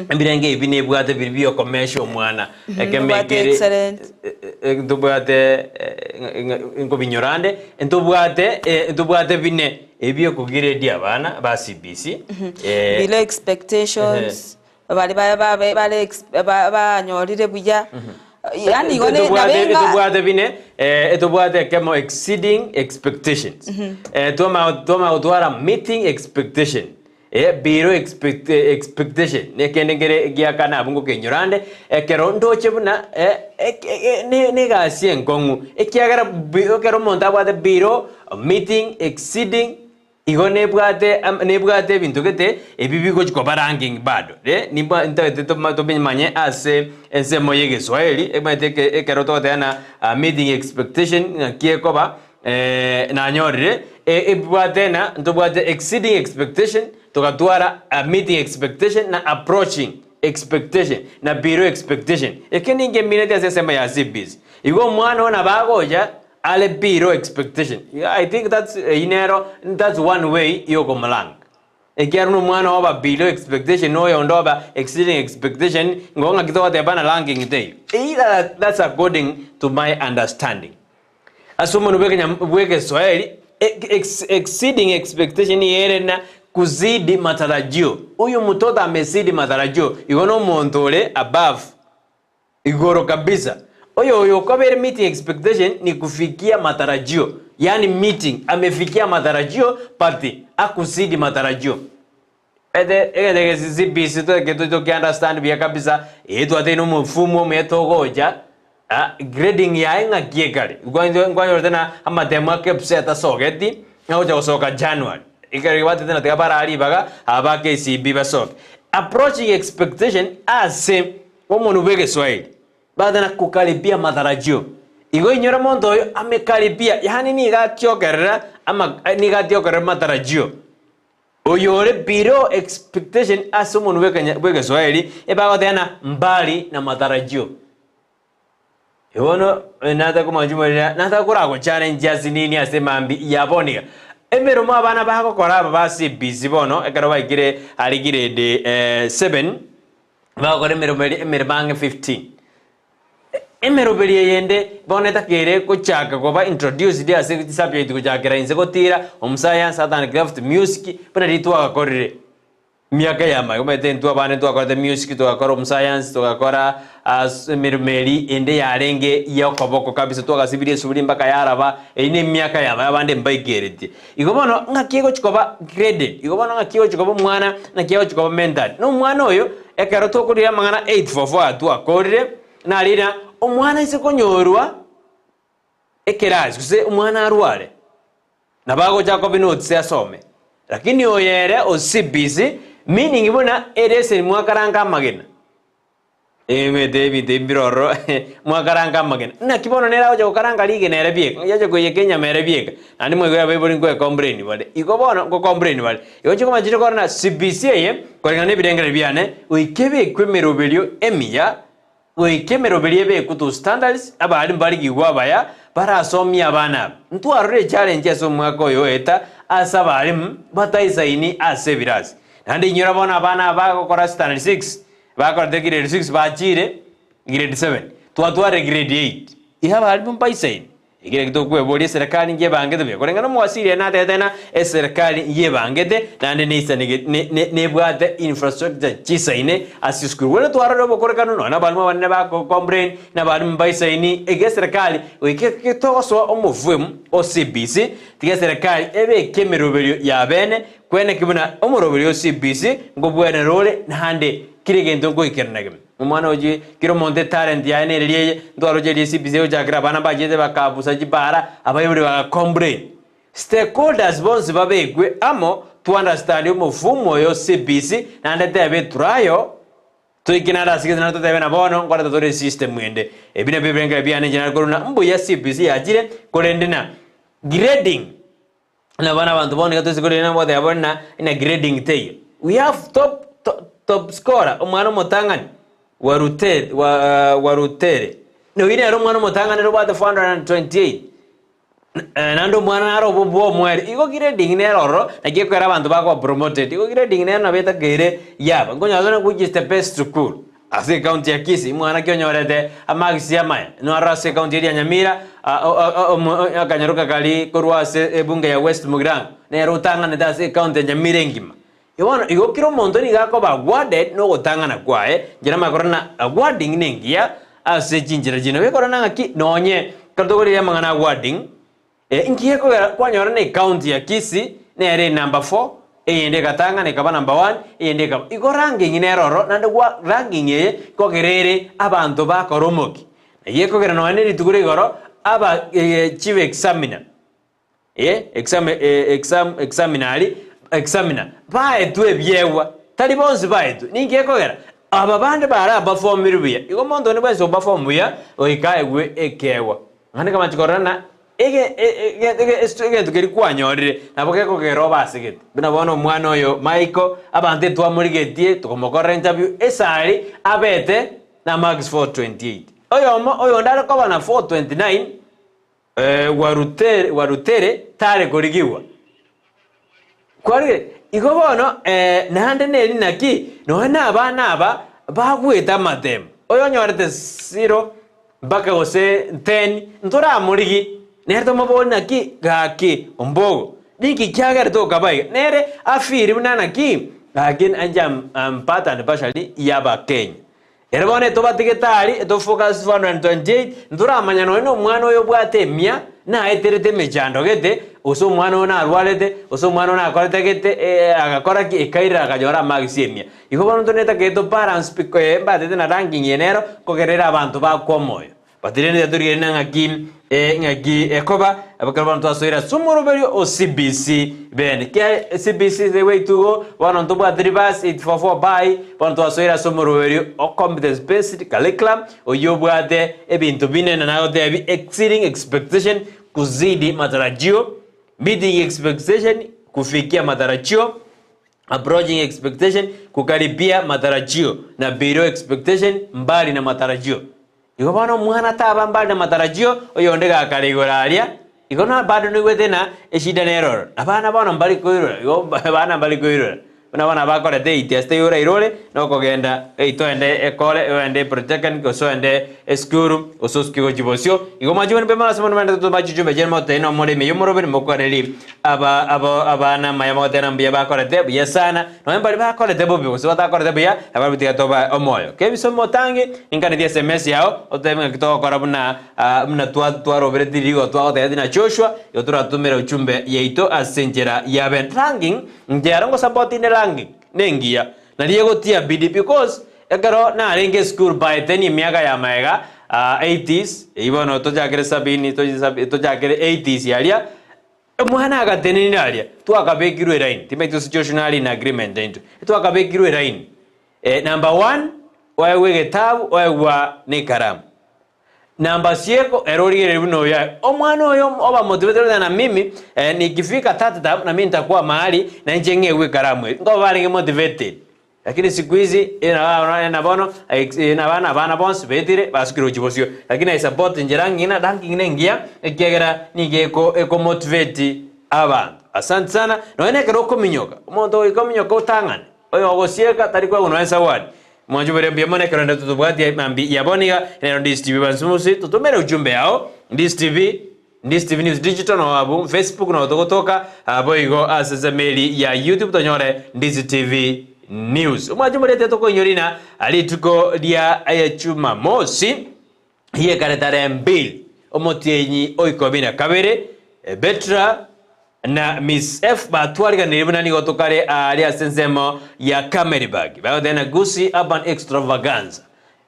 Speaker 1: ebirengo ebi nebwate biri biokomesha omwana ekemo
Speaker 2: Ntobwate
Speaker 1: ekere
Speaker 2: excellent.
Speaker 1: ntobwate nkobinyora ande ntobwate ntobwate bine ebi biokogiredi abana ba CBC
Speaker 2: Below expectations bari ba- ba- bare ex- ba- banyorire buya yaani igo ne-
Speaker 1: Etobwate
Speaker 2: nabe ng'a
Speaker 1: etobwate bine etobwate ekemo exceeding expectations twamanya twamanya gotwara meeting expectation Ee, below expect, expectation nekende nkere giakana abwo ngokenyora ande, ekero ndoche buna eh, ek- e- ne- negasi enkong'u, ekiagera bi ekero omonto abwate below, meeting, exceeding, igo nebwate am nebwate ebinto gete, ebi bigochi koba ranking bado, eh, nimbwa ntagete toma tobimanye ase ensemo ya egeswahili, omanyete eke ekero togoteba ng'a meeting expectation ng'aki ekoba. Nanyorire ebwate na ntobwate exceeding expectation, togatwara meeting expectation na approaching expectation na below expectation. Eke ninki emineti ase ensemo ya CBC. Igo omwana oo nabo agocha are below expectation. I think that's eyio nero that's one way yokomorank. Ekiagera buna omwana oba below expectation na oyonde oba exceeding expectation, nigo ng'aki togoteba na ranking teiyo. Either that's according to my understanding. Ase omonwa bw'ekenya- bw'egeswahili, ex- exceeding expectation nigo ere na kuzidi matarajio. Huyu mtoto amezidi matarajio, igo nomonto ore above, igoro kabisa. Oyo oyo okobere meeting expectation ni kufikia matarajio, yaani meeting, amefikia matarajio but akuzidi matarajio. Ete egento eke CBC toeke toki understand buya kabisa, ee twateire omofumo omuya togocha, ah, grading yaye ng'aki ekare. Nkwanyo nkwanyorete na amatemo a KPSEA atasogeti, agocha gosoka January. Ekero batete na tiga baraa ribaga, aba ba KCB basoke. Approaching expectation ase omonwe bwa egeswahili, bagoteba na kukaribia matarajio. Igo inyora omonto oyo amekaribia, yaani nigo atiokerera ama nigo atiokerera matarajio. Oyore below expectation ase omonwa bw'ekenya bw'egeswahili ebagoteba na mbali na matarajio. Bono nataka komancha omorero nataka korago challenge ase nini ase mambi ya bono iga. Emeremo abana bagokora aba ba CBC bono ekero baikire are grade 7 bagokora emeremo eria emeremo ang'e 15. Emeroberio eyende bono etakeire gochaka koba introduced ase chisubject gochakera inse gotira home science, art and craft, music, buna riria twagakorire emiaka ya magega omanyete intwe abande ntwakorete music, togakora home science, togakora as emeremo eria ende yarenge ya okoboko kabisa twagasibirie esuguri mpaka yaraba, eyio na emiaka ya magega abande mbaikeretie. Igo bono ng'aki egochi koba graded, igo bono ng'aki egochi koba omwana, ng'aki agochi koba mentored. Na omwana oyo, ekero tokorire amang'ana 844 aya twakorire, narira omwana aise konyorwa ekerasi gose omwana arware, nabo agocha akobe notes asome. Lakini oyo ere o CBC, meaning buna ereseni mwakaranga amagena. Emete ebinto ebi mbire ororo, mwakaranga amagena. Naki bono nere agocha gokaranga rigena ere bieka, ng'aki ache koiyeka enyama ere bieka. Naende mwaigure abaibori nkoecomplain bare. Igo bono nkocomplain bare. Igo inche komanya chire korora na CBC eye, koreng'ana na ebirengererio biane, goika ebekwe emeroberio emiya, goika emeroberio ebekwe to standards, abalimu barigigwe abaya, barasomie abana aba. Ntwarore echallenge ase omwaka oyo oeta, ase abalimu bataisaini ase ebirasi. Naende inyora bono abana aba bagokora standard six, Bakorete grade 6 bachiire grade 7, twatwarire grade 8. Iga abarimu mbaisaine. Ekero eki tokweboria eserekari njebangete buya. Koreng'ana omowasiri ere natebete ng'a eserekari njebangete naende neisanege ne- ne- nebwate infrastructure chisaine ase chisukuru. Bono twarorire obokorekanu nonya na abarimu abanene bako complain na abarimu mbaisaini, iga eserekari goika eke togosoa omofuemu o CBC, tiga eserekari ebeke emeroberio ya bene Kweneki buna omoroberio o CBC nkobwenera ore naende. Kera egento nkoikerana keme. Omwana oye, kera omonto etalent yaye nereria eye, ntwaroche eria CBC egochakera abana mbachete bakabusa chibara, abaibori baga complain. Stakeholders bonsi babekwe amo to understand omofumo oyo CBC naende tebe etrial, toike naende ase gete naende totebe na bono nkoreta tore esystem ende. Ebi nabio ebirengererio biane inche nare korwa ng'a mbuya CBC yachire korende na grading Na bono abanto bono iga toise korenda ngoteba bore na na grading teiyo. We have top top top scorer omwana omotang'ani Warutere wa Warutere. Noyio nere omwana omotang'ani ere obwate 428. Naende omwana naro obo bwa omwere. Igo grading nere ororo naki ekogera abanto bakoba promoted. Igo grading nere nabo etakeire yaba. Nkonyora tore which is the best school. Ase ecounty ya Kisii mwana ki onyorete amagisi amaya? Nwarora ase ecounty eria ya Nyamira akanyaroka kari korwa ase ebunge ya West Mugirango nere otang'anete ase ecounty ya Nyamira engima. Bono igo kera omonto nigo akoba awarded nogotang'ana kwaye, inche namanye korora ng'a awarding nengiya ase chinchera chinde. Nabo ekorora ng'aki nonye ekero tokorigereria amang'ana a awarding, Inki gekogera kwanyora na ecounty ya Kisii nere enumber 4, eyende egatang'ana ekaba number 1, eyende ekaba. Igo ranking nere ororo naende gwa ranking eye nkogera ere abanto bakora omoki. Naki gekogera nonya ne rituko ria igoro aba chief examiner exam exam examiner aria examiner baetwe ebiegwa, tari bonsi baetwe. Ninki gekogera? Aba bande bara performire buya. Igo omonto onde bwensi o perform buya goika aegwe ekeegwa. Naende nkamancha korora ng'a egento keria kwanyorire nabo gekogera obe ase gete. Buna bono omwana oyo Michael, abanto etwamorigetie tokomokorera interview, esari abete na marks 428. Oyomo oyonde are koba na 429 Warutere Warutere tare korigigwa. Kwarire igo bono naende neri naki nonya na abana aba bagwete amatemo, oyonyorete zero mpaka gose ten ntoramorigi, nere tomobori naki gaki ombogo ninki kiagerete okaba iga, nere afeeli buna naki gaki inche am part and partially ya abakenya. Ere bono etobatigete aria, etofocus 428, ntoramanya nonya nomwana oyo obwate emia, naeterete emechando gete, gose omwana oyo narwarete, gose omwana oyo nakorete gete agakora ki, ekairera akanyora amagisi emia. Igo bono ntonetake to balance pi mbatete na ranking eye nero, nkogerere abanto bakwe omoyo. But rende tiga torigereria na ng'aki ng'aki ekoba, ekero bono twasoire ase omoroberio o CBC bene. Kia CBC is the way to go, bono ntobwate reverse 844 by, bono twasoire ase omoroberio o competence based curriculum, oyio obwate ebinto binene nagotebi exceeding expectation, kuzidi matarajio, meeting expectation, kufikia matarajio, Approaching expectation, kukaribia matarajio, na below expectation, mbali na matarajio. Igo bono omwana taba mbali na matarajio, oyonde gakare igoro aria, igo na bado noigwete na eshida nere ororo. Abana bono mbari koirora, igo abana mbari koirora. Buna bono abakorete eitest eyio orairore, nokogenda ei toende ekore, oende epolytechnic, gose oende esukuru, gose osuke gochia bosio. Igo mwanche buna mbe ase mono mende totoma chichumbe chiaino motebi nomoremi oyio moroberi mokoreri aba abo abana amaya mogoteba mbuya bakorete buya sana, nonya mbaria bakorete bobe gose batakorete buya, nabarabwo tiga tobae omoyo. Kebisa omotangi, ninkanetie sms yao, ototebie ng'aki togokora buna buna twa twarobereti rigo twagotebeti na Joshua, igo toratomere ujumbe yaito ase enchera ya ben. Ranking, inche aro ngosupport inde ranking, nengiya, nario egotia bidii because ekero narenge esukuru by then emiaka ya magega eighties, eyio bono tochakere sabini tochakere eighties aria, Omwana agatenenire aria, twakabekirwe elaini, timanyeti gose Joshua nare in agreement naintwe, twakabekirwe elaini, number one, oegwe egetabu, oegwa na ekaramu. Number sieko, ere origereria buna oyo aye, omwana oyo oba motivated goteba na mimi nikifika that term na mimi nitakuwa mahali na inche ng'egwe ekaramu eri. Nkoba barenge motivated. Lakini siku hizi na bono na abana bonsi baetire basukire gochia bosio. Lakini I support inche ranking ng'ina ranking nengiya ekiagera nigo eko ekomotivate abanto. Asante sana nonya na ekero okominyoka, omonto goika ominyoke otang'ane, oyo ogosieka tari koegwa nonya zawadi. Mwanche bore mbuya mono ekero rende totobwati mambia ya bono iga nero Ndizi TV bansi totomere ujumbe yao Ndizi TV. Ndisi TV News Digital noo abwo Facebook noo togotoka boigo ase esemeri ya YouTube tonyore Ndisi TV News. Omwancho morete tokoinyori na rituko ria Jumamosi yekare tarehe mbili omotienyi o ikomi na kabere Betra. na Miss F batwariganirie buna nigo tokare aaria ase ensemo ya Kameribag bagoteba na Gusii Urban Extravaganza.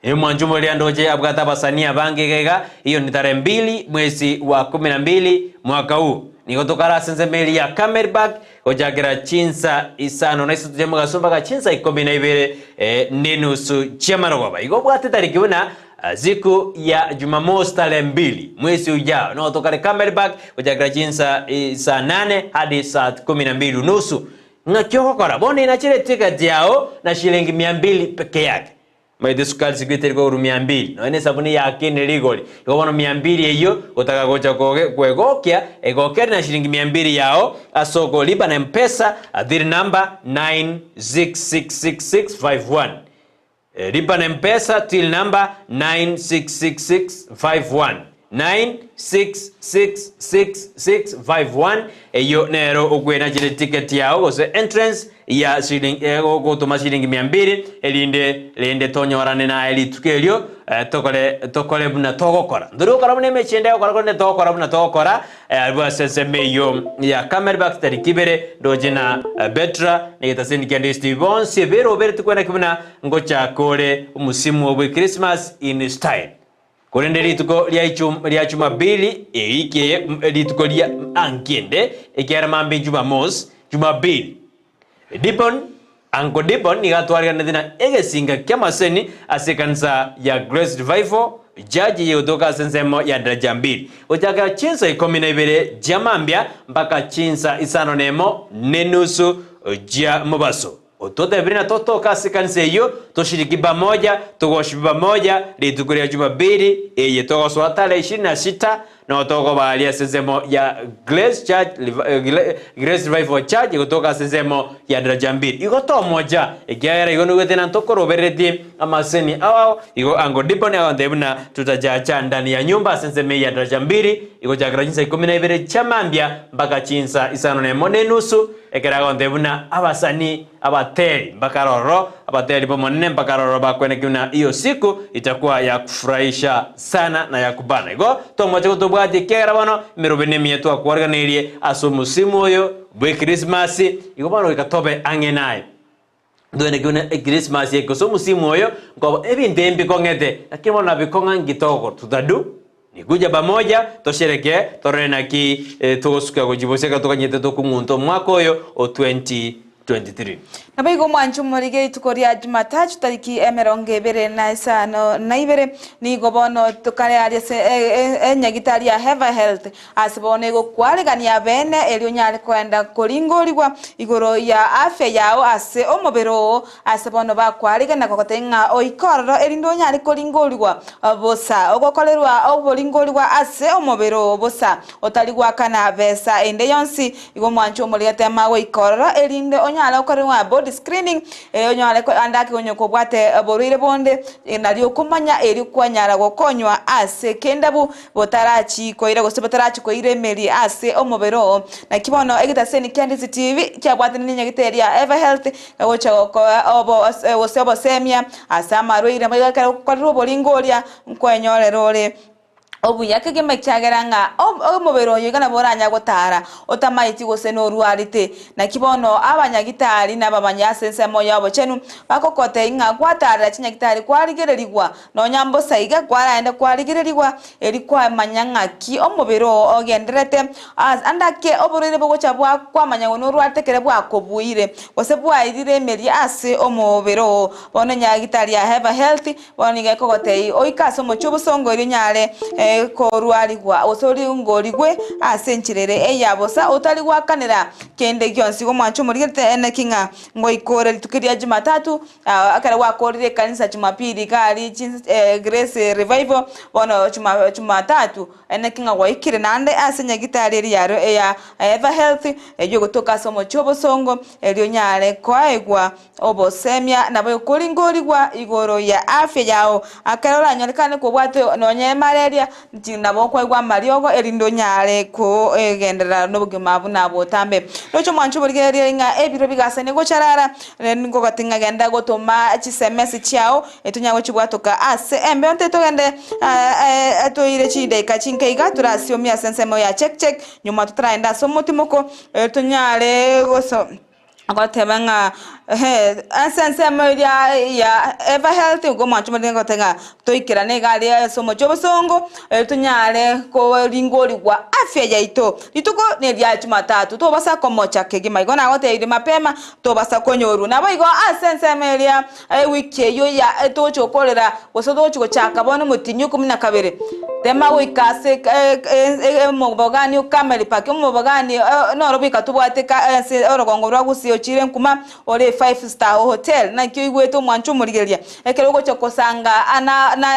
Speaker 1: Emwancho omoria ndoche abwate abasanii abange iga iga, iyo ni tarehe mbili mwezi wa kumi na mbili mwaka huu. Nigo tokare ase ensemo eria ya Kameribag gochakera chinsa isano na isato chia mogaso mpaka chinsa ikomi na ibere nenusu chi'amarogoba. Igo obwate tariki buna Siku ya Jumamosi tarehe mbili mwezi ujao nigo tokare Camelback gochakera chinsa saa nane hadi saa kumi na mbili unusu. Ng'aki ogokora? Bono inachere ticket yao na shilingi mia mbili peke yake. Maete sukari siku eteri kogorwa mia mbili nonya na esabuni yakine rigori. Igo bono mia mbili eyio gotaka gocha koge kwegokia egokere na shilingi mia mbili yao ase okolipa na Mpesa till number 966651. Lipa na Mpesa till number 966651, 966651, eyio nero okwenachera eticket yao gose entrance ya shiling gotoma shilingi mia mbili erinde rende tonyorane naye rituko erio tokore tokore buna togokora. Ntori gokora buna emechie ende egokora korende togokora buna togokora Abwo ase ensemo eyio ya Camelback tariki ibere, ndoche na Betra, na egetaseni kia Ndisiti bonsi eberobere tikwenaki buna ngochaka ore omosimu bwe Christmas in style. Korende rituko ria ichum ria Jumapili ewiki eye rituko ria anki ende ekiagera mambia Jumamosi, Jumapili. Dibon, Uncle Dibon nigo atwariganete na egesinga ki'amaseni ase ekanisa ya Grace Revival Church eyegotoka ase ensemo ya Daraja Mbili gochakera chinsa ikomi na ibere chia mambia mpaka chinsa isano nemo nenusu chia mobaso. Ototebire na totoke ase ekanisa eyio toshiriki pamoja togoshibe pamoja rituko ria Jumapili eye togosoa tarehe ishirini na sita Nao tokoba aria ase ensemo ya Grace Church, Grace Revival Church egotoka ase ensemo ya Daraja Mbili. Igo tomocha, ekiagera igo noigwete na ntokorobereretie amasemi ao ao, igo Uncle Dibon agontebia buna tutachacha ndani ya nyumba ase ensemo eye ya Daraja Mbili, igochakera chinsa ikomi na ibere chia mambia mpaka chinsa isano na emo na enusu, ekero agontebia buna abasani Abateri mpaka roro, abateri b'Omonene mpaka roro bakweneke buna iyo siku itakuwa ya kufurahisha sana na ya kubana. Igo tomoche gotobwatia ekiagera bono emerobe nemiya twakwarganeirie ase omosimu oyo bw'Ekrismasi, igo bono goika tobe ang'e naye. Ntweneke buna Ekrismasi eke gose omosimu oyo nkoba ebinto ebi mbikong'ete, lakini bono nabikong'a nki togokora? Tutadu Nikuja pamoja tosherekee torore naki togosuka gochia bosio ekero tokanyete tokong'unta omwaka oyo o 2023.
Speaker 2: Naboigo omwanche omorige rituko ria Jumatatu tariki emerongo ebere na isano na ibere, nigo bono tokare aria ase enyagitari ya Heva Health ase bono egokwaregania abene erio onyare koenda koringorigwa igoro ya afya yao ase omobere oo ase bono bakwaregana gogotebia ng'a oike ororo erinde onyare koringorigwa Bosa, ogokorerwa oboringorigwa ase omobere oo bosa, otari goakana besa ende yonsi. Igo omwanche omoriri tema goika ororo, erinde onyare gokorerwa body screening, ere onyare ande ake onye kobwate oborwaire bonde, nario okomanya erio kwanyara gokonywa ase kendabu botarachi koira gose botarachi koira emeri ase omobere oo. Naki bono egetaseni kia Ndizi TV kiabwatire nenyagitari ya Eva Health egocha gokoa obo gose obosemia Ase amarwaire amaiga ekero ogokorerwa oboringo oria, nkwenyorera ore obuya kegima ekiagera ng'a omobere oyo iga nabo oranyare gotara otamaeti gose norwarete. Naki bono abanyagitari na abamanyi ase ensemo y'obochenu bagokotebia ng'a gwatarera chinyagitari kwarigererigwa nonya mbosa iga kwaraende kwarigererigwa erio kwamanya ng'aki omobere oo ogendererete Ase ande ake oborwaire bogocha bwa kwamanya ng'a norwarete ekero bwakobuire, gose bwairire emeria ase omobere oo. Bono enyagitari ya Heva Health bono nigo ekogotebia oike ase omochie obosongo erio onyare korwarigwa gose oringorigwe ase enchera ere eya bosa otari goakanera kende gionsi. Igo omwanche omorigerete eneki ng'a ngoika ore rituko ria Jumatatu Ekero gwakorire ekanisa Jumapili iga aria Grace Revival, bono Jumatatu naki ng'a gwaikire naende ase nyagitari eria yaro eya Eva Health, eyio egotoka ase omochie obosongo, erio onyare koegwa obosemia nabo koringorigwa igoro ya afya yao. Ekero oranyorekane kobwate nonye malaria. Inche nabo okwaigwa amariogo, erinde onyare kogenderera nobogima buna botambe. Roche omwancho oborigererie ng'a ebiro bigasani gocharara, ngogoti ng'a genda gotoma chisemesi chiao, etonyare gochibwatoka ase embeo nte togende toire chidaika chinke iga torasiomie ase ensemo ya check check, nyuma totaragenda ase omotimoko, tonyare goso. Agoteba ng'a ehe, ase ensemo eria ya Ever Health igo omwancho omorenge agoteba ng'a toikerane iga aria ase omochie obosongo, erio tonyare koringorigwa afya yaito. Rituko neria jumatatu tobasa komocha kegima igo nagotebirie mapema tobasa konyorwa. Naboigo ase ensemo eria ewiki eyio ya togochi gokorera gose togochi gochaka bono omotienyi o ikomi na kabere, tema goika ase omobogani o Camel Park, omobogani noro goika tobwate ase orogongo rwa Gusii ochire nkuma ore Five Star Hotel. Naki oigwete omwancho omorigereria ekero ogocha kosanga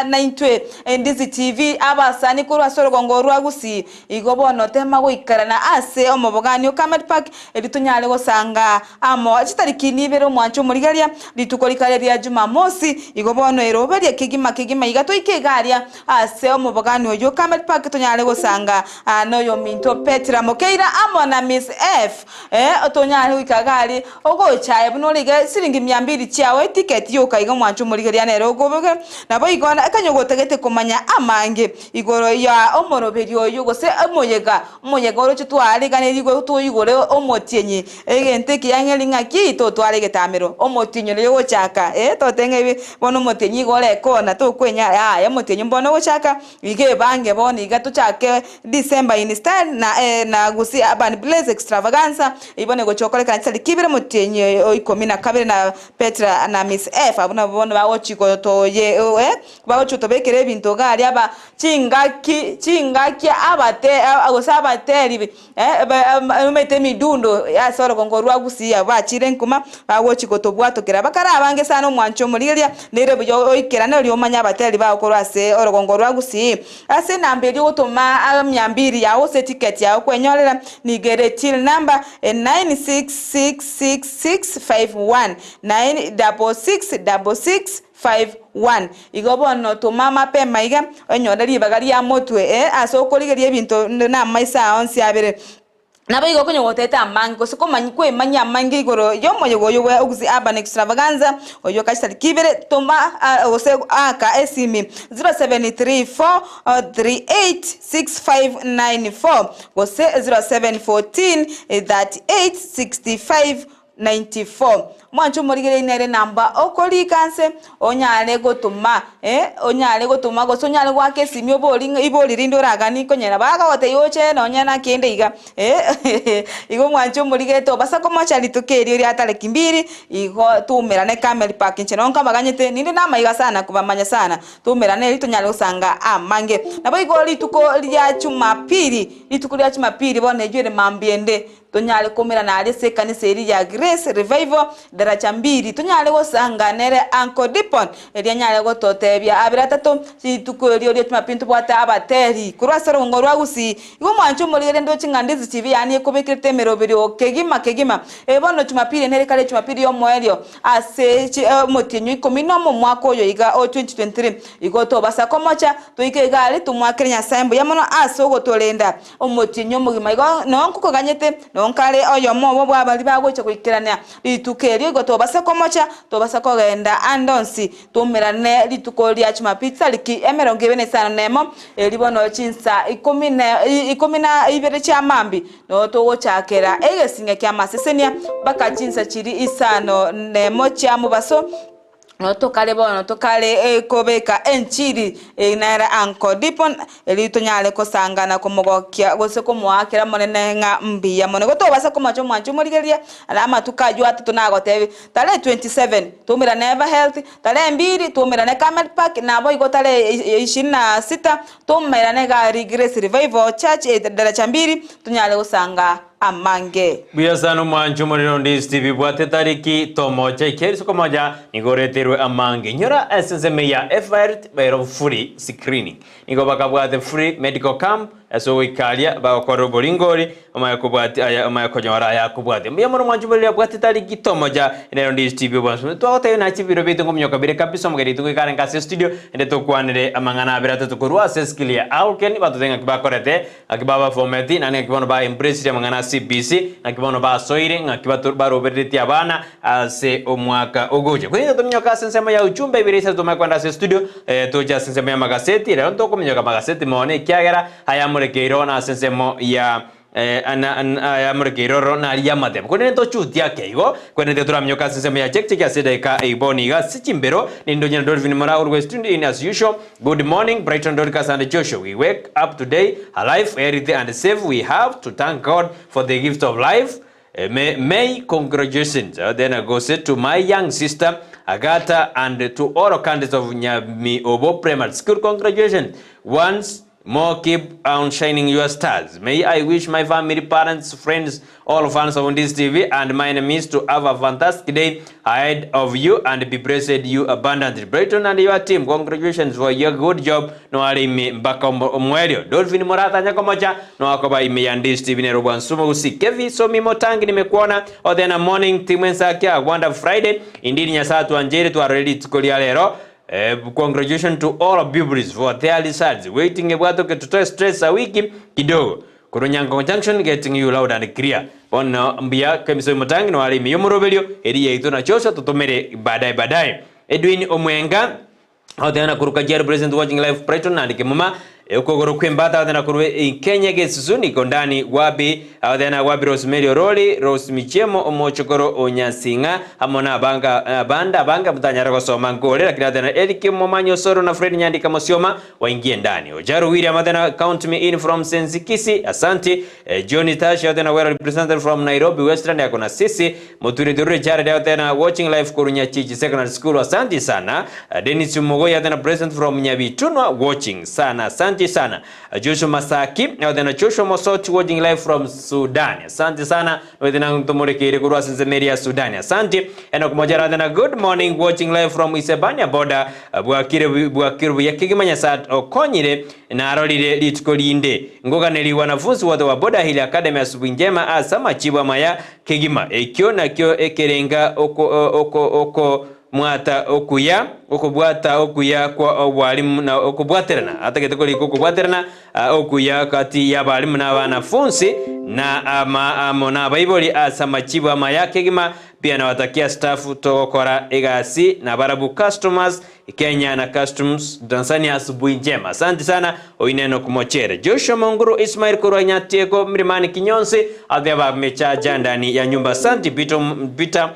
Speaker 2: naintwe Ndizi TV abasani korwa ase orogongo rwa Gusii. Igo bono tema goikerana ase omobogani o Camel Park erio tonyare gosanga Amo chitariki nibere omwancho omorigereria, rituko rikare ria Jumamosi, igo bono eroberie kegima kegima iga toike iga aria ase omobogani oyio Camel Park tonyare gosanga noyominto Petra Mokeira amo na Miss F tonyare goika iga aria ogocha aye buna ore iga siringi mia mbili chiao eticket yoka iga omwancho omorigereria nere okoboke naboigo ekanya gotagete komanya amange igoro ya omoroberio oyio gose omoyega omoyega oroche twariganirie toigore omotienyi Egento ekiya ng'eri ng'aki totware egetamero, omotienyi oria ogochaka, eh, totenge bono omotienyi iga ore ekona tokwenyara yaya omotienyi mbono ogochaka, iga ebange bono iga tochake December in style na na gusii urban blaze extravaganza, eywo bono egocha gokorekana chitariki ibere omotienyi o ikomi na kabere na Petra na Miss F abwo nabwo bono bagochi gotoye eh, bagochi gotobekera ebinto iga aria aba chingaki chingaki abate gose abateri. Omanyete emidundo ase orogongo rwa Gusii abwo bachire nkuma bagochia gotobwatokera. Bakare abange sana omwancho omorigereria nere buya oikerane oria omanye abateri bao korwa ase orogongo rwa Gusii. Ase enamba eria ogotoma mia mbiri yao gose eticket yao kwenyorera nigo ere till number 966651, 96666. 5, 1. Igo bono toma mapema iga, onyore ribaga ria motwe, ee, ase okorigereria ebinto namaiso ao onsi abere. Naboigo okonya goteta amange, gose komanya kwemanyia amange igoro y'omoyega oyo bwa Gusii Urban Extravaganza, oyio okachitariki ibere, toma gose aka esimi 0734 38 6594 gose 0714 38 65 94. Mwanche omorigereria nere namba okorika nse, onyare gotoma eh, onyare gotoma gose onyare goaka esimi obori ng'a ibori rinde oraganie konyora bagogotebia oche nonye na kende iga eh, igo mwanche omorigereti obasa komocha rituko erio ria tariki mbiri, igo toumerane Camel Park inche nonye nkabaganyete ninde namaiga sana kobamanya sana, toumerane erio tonyare gosanga amange. Naboigo rituko ria Jumapili, rituko ria Jumapili bono eywo ere mambia ende. Tonyare koumerana aria ase ekanisa eria ya Grace Revival daraja mbiri, tonyare gosanga nere Uncle Dipon, erio anyare gototebia abere atato, rituko erio ria Jumapili ntobwate abateri korwa ase orogongo rwa Gusii. Igo omwancho omorigereria ndoche ng'a Ndizi TV yaani ekobekerete emeroberio kegima kegima. Ee bono Jumapili nere kare Jumapili y'omoerio ase chi omotienyi o ikomi nomo omwaka oyo iga o 2023. Igo tobasa komocha, toike iga aria tomoakere Nyasae mbuya mono ase ogotorenda. Omotienyi omogima igo nonkokoganyete, nonkare oyomo obo bw'abaria bagocha goikerania rituko erio, igo tobasa komocha, tobasa kogenda ande onsi, toumerane rituko ria Jumapili chitariki emerongo ebere na isano nemo, erio bono chinsa ikomi na ikomi na ibere chia mambia, noo togochakera egesinge ki'amasesenia mpaka chinsa chiria isano nemo chia mobaso. Notokare bono tokare kobeka enchiri nere Uncle Dipon, erio tonyare kosanga na komogokia gose komoakera Omonene ng'a mbuya mono. Igo tobasa komocha omwancho omorigereria na amatuko ayio atato nagotebie, tarehe 27 toumerane Ever Health, tarehe mbiri toumerane Camel Park, naboigo tarehe ishirini na sita toumerane iga aria Grace Revival Church daraja mbiri tonyare gosanga. amange.
Speaker 1: Buya sana omwancho omorero onde Steve bwate tariki tomocha ekiagera risuko moja nigo oreterwe amange. Inyora ase ensemo ya FIRT bairwe free screening. Nigo bakabwate free medical camp ase ogoika aria bagokora oboringori omanye kobwati aya omanye konyora aya akobwatia. Mbuya mono omwancho omorero abwate tariki tomocha nero ndi Steve obwansu. Twagotebia nache ebiro biaito nkominyoka bire kabisa omogeni oito goika arenge ase studio ende tokwanere amang'ana abere atato korwa ase skill ya Alken batotebie ng'aki bakorete Ng'aki babafometi, naende ng'aki bono baembracire amang'ana a CBC, ng'aki bono basoire, ng'aki bato barobereretie abana ase omwaka ogocha. Korende tominyoke ase ensemo ya ujumbe ibere isato tomanye kogenda ase estudio, eh, toche ase ensemo y'amagaseti, rero ntokominyoka amagaseti mono ekiagera ayamorekeire ono ase ensemo ya eh, ana ana ayamorekeire ororo naria amatebo. Korende ntochutie ake igo, korende tiga toraminyoke ase ensemo ya check check ase edageka eyio bono iga ase chimbero, ninde onyene Dolphin Moraa korwa estudio in as usual. Good morning Brighton Dorcas and Joshua we wake up today alive healthy and safe we have to thank God for the gift of life May, may congratulations then goes to my young sister Agatha and to all candidates of Nyamiobo Primary School congratulations once more keep on shining your stars may I wish my family parents friends all fans of Ndisi TV and my enemies to have a fantastic day ahead of you and be blessed you abundantly Brighton and your team congratulations for your good job noare ime mpaka omwerio Dolphin Morata nyakomocha noakoba ime ya Ndisi TV nero bwansumo gusii Kevi Somi Motangi nimekuona Othena morning team ensakia wonderful Friday indeed Nyasaye atwancheire twarore rituko ria rero Congratulations to all pupils for their results waiting ebwatoke tutoe stress a wiki kidogo Korwa Nyankongo Junction getting you loud and clear bono mbuya kemisomi motangi noare ime yomoroberio eri yaito na Joshua totomere baadaye baadaye Edwin Omwenga Otena korwa Kajiado present watching live Brighton and Kemuma okogoro kwembata otena korwa Kenya gesusu niko ndani Gwabi otena Gwabi Rosemary Orori Rose Michiemo omochokoro o Nyasinga amo na abanga abande abange motanyare gosoma nkore lakini otena Eric Momanyi Osoro na Fred Nyandika Mosioma Waingie ndani. Ojaro William Athena count me in from Senzikisi. Asante. Eh, Johnny Tashi Athena well represented from Nairobi Westland yako na sisi. Muturi Durure Jared Athena watching live Kurunya Chichi Secondary School. Asante sana. Eh, Dennis Mugoya Athena present from Nyabitunwa watching sana. Asante sana. Eh, Joshua Masaki Athena Joshua Mosoti watching live from Sudan. Asante sana. Athena ntumurikire kurwa Sensemeria ya Sudan. Asante. Enoch Mojara Athena good morning watching live from Isebania border. Bwakire bwakire buya kegima Nyasae okonyire narorire rituko rinde. Ngoganeria wanafunzi wote wa Border Hill Academy asubuhi njema ase amachibu amaya kegima. Ekio nakio ekerenga oko oko oko mwata okuya okobwata okuya kwa obwalimu na okobwaterana atagete korika okobwaterana okuya gati y'abalimu na abanafunsi na ama amo na abaibori ase amachibu amaya kegima Pia nawatakia staff togokora egasi nabarabwo customers Kenya na customs Tanzania asubuhi njema. Asante sana oineno kumochere. Joshua Monguru Ismail korwa Nyatieko Mlimani Kinyonsi atheba mechaja ndani ya nyumba. Asante Peter, Peter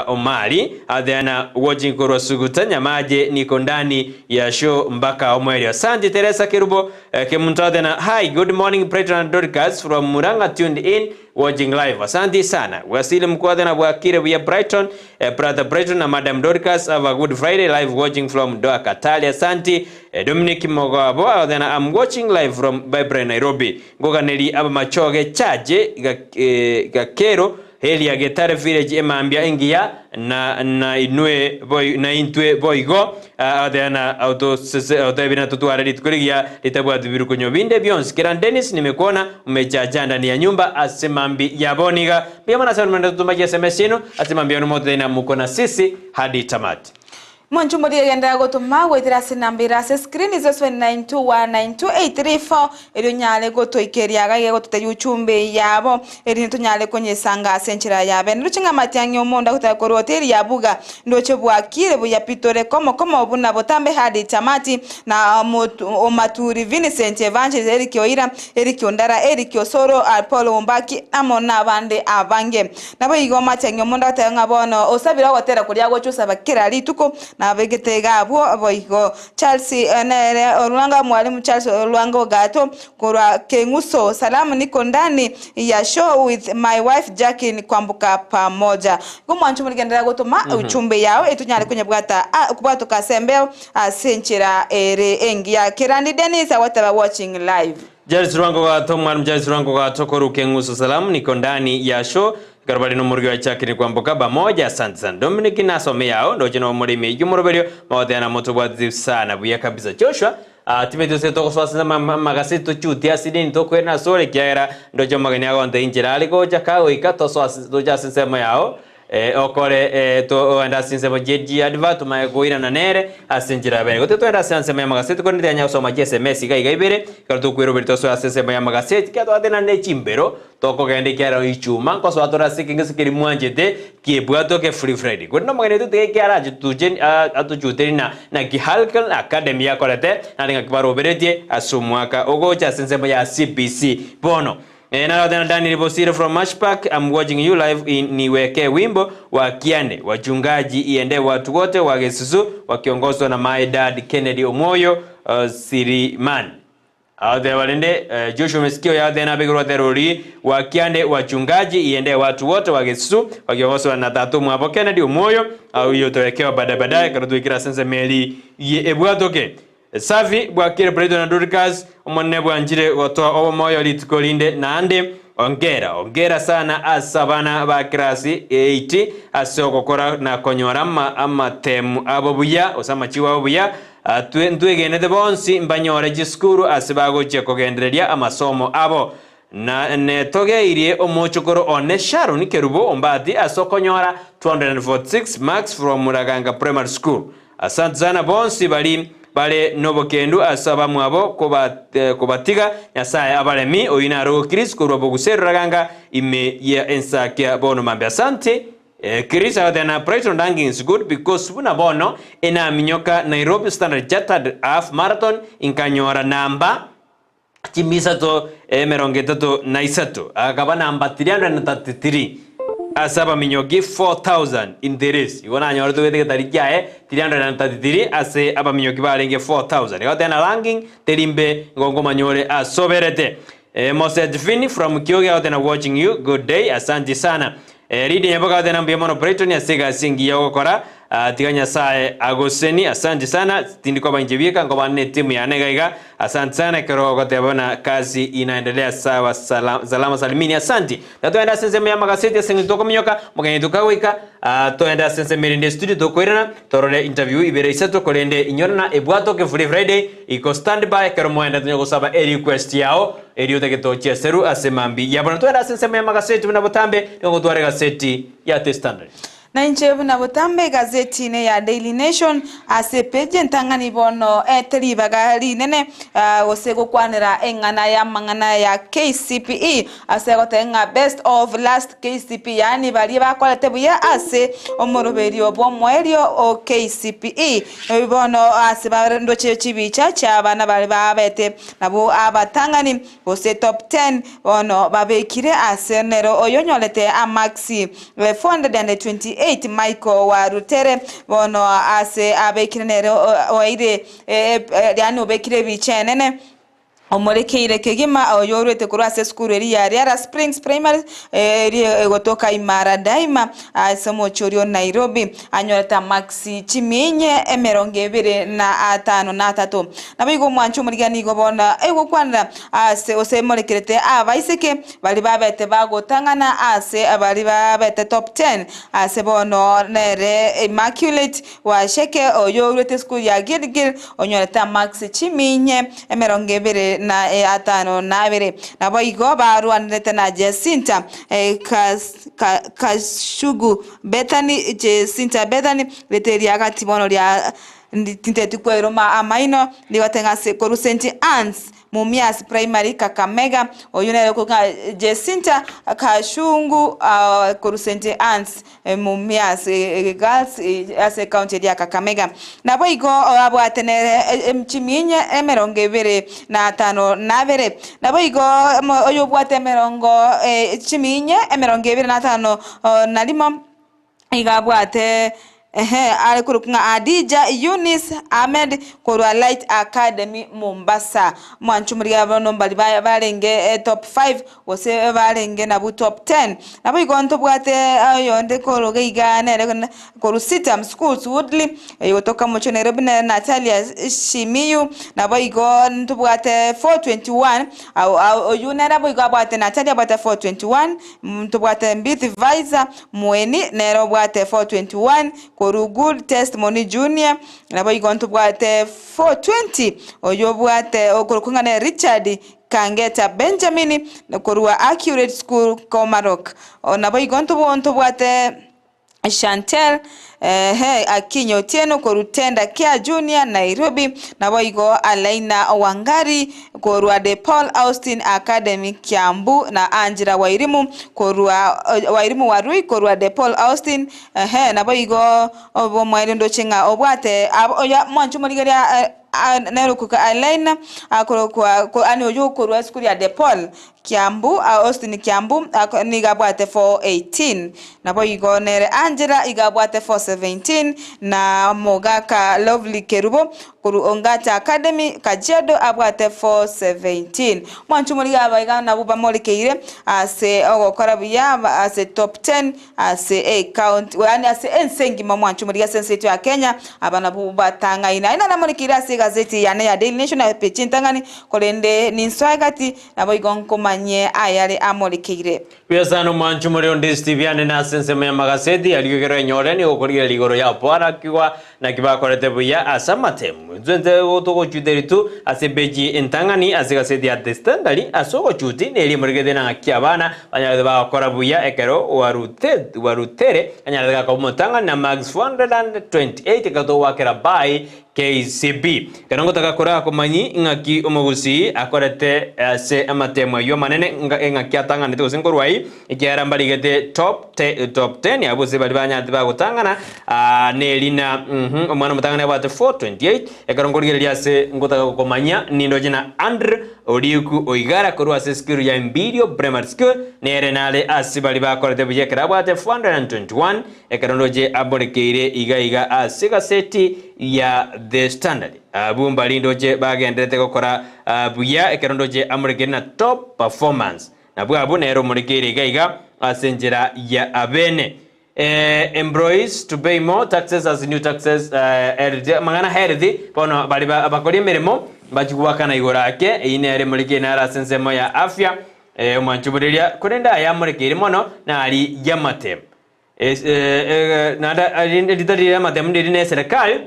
Speaker 1: Omari atheana watching korwa Suguta Nyamaje niko ndani ya show mpaka omwerio. Asante Teresa Kerubo Kemunto atheana hi good morning Brighton and Dorcas from Murang'a tuned in Watching live. Asante sana. Wasili Mkwathe na Bwakire buya Brighton, eh, Brother Brighton na Madam Dorcas have a good Friday live watching from Doha Qatar. Asante eh, Dominic Mogabo then I'm watching live from Bible Nairobi. Ngoganeri abamachoge chaje eh, gakero Helia Getare Village emambia engiya na na inwe boy na intwe boigo ateana autotebina tutware rituko rigiya ritabwati birukonyo binde bionsi kera Dennis nimekuona umechacha ndani ya nyumba asemambi yaboniga pia mwana sana mwana tutumaji SMS yenu asemambi yenu moto na muko na sisi hadi tamati
Speaker 2: Mwancho mori egenderera gotoma goetera ase enamba ere ase screen 0792192834 erio onyare gotoikeria iga iga gototebia uchumbe yabo erinde tonyare konyesanga ase enchera yabe. Ndoche ng'a amatiang'i omonda gotaka korwa hoteli ya Buga ndoche bwakire buya pi tore komo komo buna botambe hadi tamati na Omaturi Vincent Evangelist Eric Oira Eric Ondara Eric Osoro Paul Ombaki amo nabande abange. Naboigo amatiang'i omonda goteba ng'a bono osabire ogotera koria agocha osaba kera rituko Nabegete iga abwo boigo. Charles nere Olwanga Mwalimu Charles Olwanga Ogato korwa Keng'uso Salamu niko ndani ya show with my wife Jackie Kwamboka pamoja. Igo mwanche morigenderera gotoma uchumbe yao etonyare konyebwata kobwatoka ase embeo ase enchera ere engiya. Kerandi Dennis agoteba watching live.
Speaker 1: Jairus Rwango Gato, Mwalimu Jairus Rwango Gato koruka Eng'uso Salamu, niko ndani ya show ekero bare nomorugi wa Jacqueline Kwamboka bamoja. Asante sana Dominic nasome yao ndoche nomoremi eyio moroberio magoteba namotobwateti sana buya kabisa. Joshua ah, timeti ase togosoa ase amagaseti tochutie ase nini tokoirana ase ore ekiagera ndoche omogeni agonte inchera are gocha kagoika tosoa ase toche ase ensemo yao Okore toende ase ensemo ye advert tomanye koirana nere ase enchera ya bene. Gose toende ase ensemo y'amagaseti korende tianyara gosoma chiSMS iga iga ibere, ekero tokoiroberia tosoe ase ensemo y'amagaseti ekero twatenena ne chimbero tokogenda ekiagera ichuma nkosoa tore ase ekeng'ese keria mwanchete kiebwatoke free Friday. Korende omogeni oito tiga ekiagera achotuche atochuterie na naki Halkal Academy yakorete naende ng'aki baroberetie ase omwaka ogocha ase ensemo ya CBC. Bono Narotena Daniel Bosire from Mash Park, I'm watching you live in Niweke wimbo wa Kiande wachungaji iende watu wote wa Gesusu wakiongozwa na my dad Kennedy Omwoyo Siriman. Agoteba rende Joshua Mesikio yagoteba nabegirwe otera ori wa Kiande wachungaji iende watu wote wa Gesusu wakiongozwa na tata omwabo Kennedy Omwoyo oyio toekewa baadaye baadaye ekero twaikire ase ensemo eri ye ebwatoke. Safi bwakire Brighton na Dorcas, Omonene bwanchire gotoa obomoyo rituko rinde naende. Ongera, ongera sana ase abana ba kirasi 8 ase ogokora na konyora ama amatemu abo buya gose amachibu abo buya. Twe ntwegenete bonsi mbanyore chisukuru ase bagochia kogendereria amasomo abo. Na netogeirie omochokoro one Sharon Kerubo Ombati ase okonyora 246 marks from Muraganga Primary School. Asante sana bonsi bari bare nobokendu ase abamwabo kobatiga Nyasae abaremi oyio naro Chris korwa Boguseru Raganga ime ye ensakia bono mambia asante Chris agoteba na Brighton ranking is good because buna bono enaminyoka Nairobi Standard Chartered Half Marathon inkanyora namba chimisato 33, akaba namba 333 ase abaminyoki 4,000 in the race. Igo nanyorete goeta egetari kiaye 333 ase abaminyoki barenge 4,000. Igo tena ranking teri mbe igo nkomanya ore asoberete. Mose Jvini from Kioge agotena watching you good day asanti sana. Lydia Nyaboke agotena mbuya mono Brighton ase egasi engiya ogokora. Tiga Nyasae agoseni. Asante sana tindi koba inche bieka nkoba ne timu yane iga iga. Asante sana ekero ogoteba buna kazi inaendelea sawa salam, salama salimini asanti. Tiga toende ase ensemo y'amagaseti ase eng'encho tokominyoka omogeni oito kagoika toende ase ensemo erinde estudio tokoirana torore interview ibere isato korende inyora na ebwatoke Free Friday iko stand by ekero moende tonya gosaba erequest yao erio otagete ochieserwe ase mambia ya bono. Toende ase ensemo y'amagaseti buna botambe nigo gotwara egaseti ya The Standard.
Speaker 2: Na inche buna botambe egazeti-inĩ ya Daily Nation ase epeji entang'ani bono ete ribaga rinene gose gokwanera eng'ana y'amang'ana ya KCPE ase egoteba ng'a best of last KCPE yaani baria bakorete buya ase omoroberio bw'omoerio o KCPE bono ase ndoche chibicha chia abana baria babete nabwo abatang'ani gose top ten bono babekire ase nero oyonyorete amaksi 428 Michael wa Rutere bono ase abekire nere oeire yaani obekire ebicha enene omorekeire kegima oyorwete korwa ase esukuru eria ya Riara Springs Primary eria egotoka Imara Daima ase omochie oria o Nairobi anyorete amaksi chimiinye emerongo ebere na atano na atato. Naboigo omwancho omorigia nigo bono egokwanera ase gose morekerete abaiseke Baria babete bagotang'ana ase baria babete top ten ase bono nere Immaculate Washeke oyio oruete esukuru ya Gilgil onyorete amarks chiminye 25 na abere. Naboigo barwanerete na Jacinta Kashugu Bethany Jacinta Bethany rete ria gati bono ria tinteti kweroma amaino rigotenga ase korwa St Anne's Mumias Primary, Kakamega, oyio nere okorokwa Jacinta Kashungu korwa St Anne's Mumias Girls ase ekaunti eria ya Kakamega. Naboigo abwate nere chimiinye 25. Naboigo oyobwate emerongo chimiinye 251 iga abwate. Ehe, are korokwa ng'a Adija Eunice Ahmed korwa Light Academy Mombasa. Mwanche omorigia bono mbari ba barenge top 5 gose barenge nabwo top 10. Naboigo ntobwate oyonde koroga iga nere korwa Sitam Schools Woodley oyogotoka omochie o Nairobi nere Natalia Shimiyu. Naboigo ntobwate 421 oywo nere boigo abwate Natalia abwate 421, ntobwate Mbithi Vaiza Mueni nere obwate 421, korwa Good Testimony Junior, naboigo ntobwate 420, oyio obwate okorokwa ng'a nere Richard Kangeta Benjamin, korwa Accurate School Komarok. Naboigo ntobwate Chantel ehe Akinyi Otieno korwa Tenda Care Junior Nairobi, naboigo Alaina Wangari korwa De Paul Austin Academy Kiambu na Angela Wairimu korwa Wairimu Warui korwa De Paul Austin ehe naboigo obomoerio ndoche ng'a obwate oyo mwanche omorigereria nere okorokwa Alaina akorokwa yaani oywo okorwa esukuru ya De Paul Kiambu, Austin Kiambu nigo abwate 418, naboigo nere Angela iga abwate 417, na omogaka Lovely Kerubo korwa Ongata Academy Kajiado abwate 417. Mwanche omorigia aba iga nabwo bamorekeire ase ogokora buya ase top 10 ase ecounty yaani ase ense engima mwanche omorigia ase ense yaito ya Kenya aba nabwo batang'aine. Aye naramorekeire ase egazeti yane ya Daily Nation page entang'ani korende ninsoe gati Naboigo nkomanyie ayare amorekeire.
Speaker 1: Buya sana omwancho more onde Steve ane nase ensemo y'amagaseti aria ekero enyore nigo okorigereria igoro y'aboarakigwa naki bakorete buya ase amatemu. Intwe nte togochuta ritu ase epeji entang'ani ase egaseti ya The Standard ase ogochuti neria emoregete naki abana banyarete bagokora buya ekero warutere anyarete gakoba omotang'ani na marks 428 ekero togoakera by KCB. Ekero ngotaka korakomanyi ng'aki omogusii akorete ase amatemo ayio amanene ng'aki atang'anete gose nkorwa ayio, ekiagera mbarigete top te top ten abwo gose baria banyarete bagotang'ana nerina omwana omotang'ani abwate 428 ekero nkorigereria ase ngotaka gokomanyia nindoche na Andrew Oriku Oigara korwa ase esukuru ya Imperial Primary School nere nare ase baria bakorete buya ekero abwate 421 Ekero ndoche aborekeire iga iga ase egaseti ya The Standard, abwo mbari ndoche bagenderete gokora buya ekero ndoche amorekeire na top performance. Nabwo abwo nere omorekeire iga iga ase enchera ya abene. Employees to pay more taxes as new taxes health amang'ana health bono bari abakori emeremo mbachia goakana igoro ake eyio nere emorekeire naro ase ensemo ya afya omwanchuboreria korende aya amorekeire mono nari yamatemo. Naende rita riria amatemu ndiri ne eserekari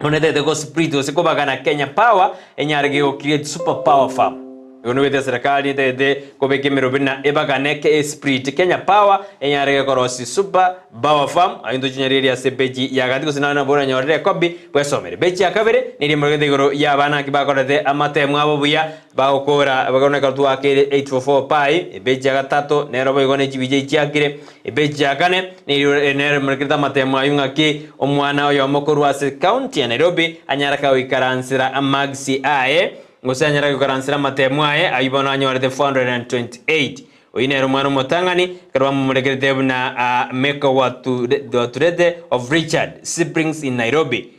Speaker 1: bono etagete go split gose kobagana Kenya Power enyare go create super power farm. Igo nobwate eserekari etagete kobeka emeroberi na ebagane ke split Kenya Power enyare gekorosia super power farm ayio ntochinyarigereria ase epeji ya gati gose nonye nabo oranyorere ekobi bwesomere. Peji ya kabere neria emorogete igoro ya abana naki bakorete amatemu abo buya Bagokora bono ekero twakeire 844 pi, epeji ya gatato nero boigo ne chibicha echiakire, epeji ya kane nero nero emorekerete amatemo ayio ng'aki omwana oyomo korwa ase county ya Nairobi anyare goikaransera amarks aye gose anyare goikaransera amatemo aye ayio bono anyorete 428. Oyio nere omwana omotang'ani ekero bamomorekerete buna Meka Waturete of Richard Siblings in Nairobi.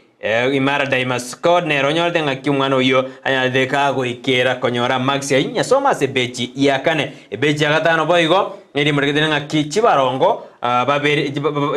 Speaker 1: Imara Daimasco nere onyorete ng'aki omwana oyio anyarete kagoikera konyora amarks ayio nyasome ase ebechi ya kane. Ebechi ya gatano boigo neri emoregete ng'aki chibarongo babere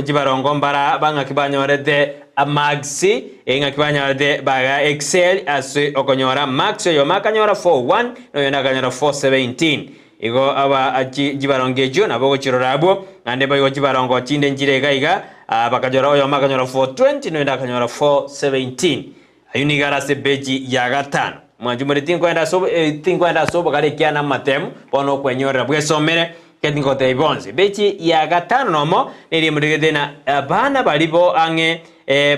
Speaker 1: chibarongo mbara bang'aki banyorete amarks ng'aki banyorete baga excel ase okonyora amarks oyomo akanyora 4-1 na oyonde akanyora 4-17. Igo aba chibarongo echio nabo ogochirora abwo, naende boigo chibarongo chinde nchire iga iga, bakanyora oyomo akanyora 420 na oyonde akanyora 417. Ayio nigo are ase epeji ya gatano. Mwanche more tinkoenda ase obo tinkoenda ase obogare ekiagera namatemu, bono okwenyorera bwesomere, ekero tingotebia bonsi. Epeji ya gatano nomo neria emoregete na abana baria bo ang'e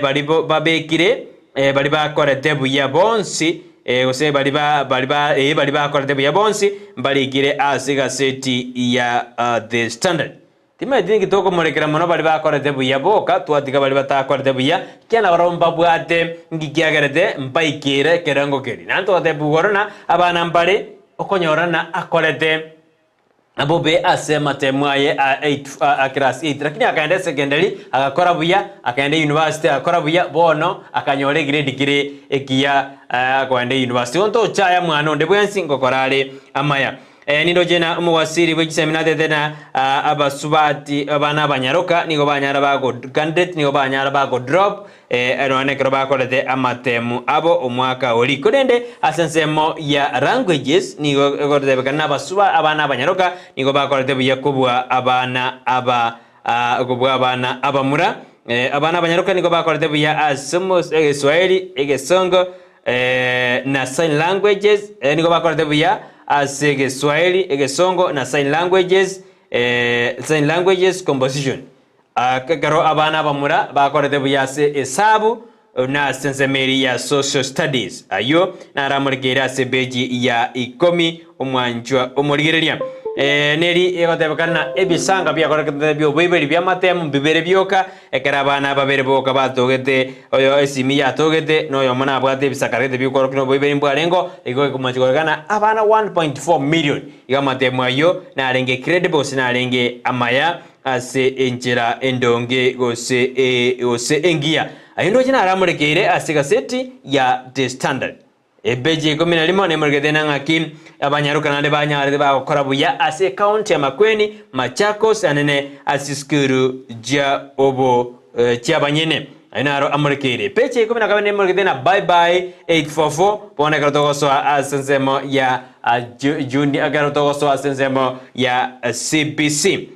Speaker 1: baria babekire baria bakorete buya bonsi, gose baria ba baria ba ee baria bakorete buya bonsi, mbarikire ase egaseti ya The Standard. Timanyeti ninki tokomorekera mono baria bakorete buya boka, twatiga baria batakorete buya, ekiagera nabarabwo mbabwate nki kiagerete mbaikere ekerengo keria. Naende togotebigwa igoro na abana mbare okonyora na akorete. Bobe ase amatemo aye a eight a class eight lakini akaenda esecondary agakora buya, akaenda university agakora buya, bono akanyora egrade kere ekiya akoenda university. Igo ntochaya mwana onde bwensi ngokora are amaya. Nindoche na omowasiri bwe chisemi natete na abasubati abana abanyaroka nigo banyara bago candidate nigo banyara bago drop Nonya nekero bakorete amatemu abo omwaka oria. Korende ase ensemo ya languages nigo egotebekana nabasuba abana abanyaroka nigo bakorete buya kobua abana aba kobua abana abamura. Abana abanyaroka nigo bakorete buya ase Egeswahili, Egesongo na sign languages nigo bakorete buya ase Egeswahili, Egesongo na sign languages, sign languages composition. Ekero abana abamura bakorete buya ase esabu na ase ensemo eria ya Social Studies, ayio naramorekeire ase epeji ya ikomi omwanchwa omorigereria. Neri egotebekana na ebisanga biakorekete bi'oboibori bi'amatemu mbibere bioka, ekero abana babere boka batogete, oyo esimi yatogete, na oyomo nabwate ebisakarete bi'okworokia na oboibori mbwarengeo, igo ekomochia korekana abana 1.4 million. Igo amatemu ayio narenge credible gose narenge amaya Ase enchera endonge gose gose engiya. Ayio ndoche naramorekeire ase egaseti ya The Standard. Epeji ya ikomi na rimo nemorekete na ng'aki abanyaroka naende banyarete bagokora buya ase ecounty ya Makueni, Machakos anene ase chisukuru chia obo chiabanyene. Ayio naro amorekeire. Epeji ya ikomi na kabere nemorekete na bye bye 844 bono ekero togosoa ase ensemo ya Junior ekero togosoa ase ensemo ya CBC.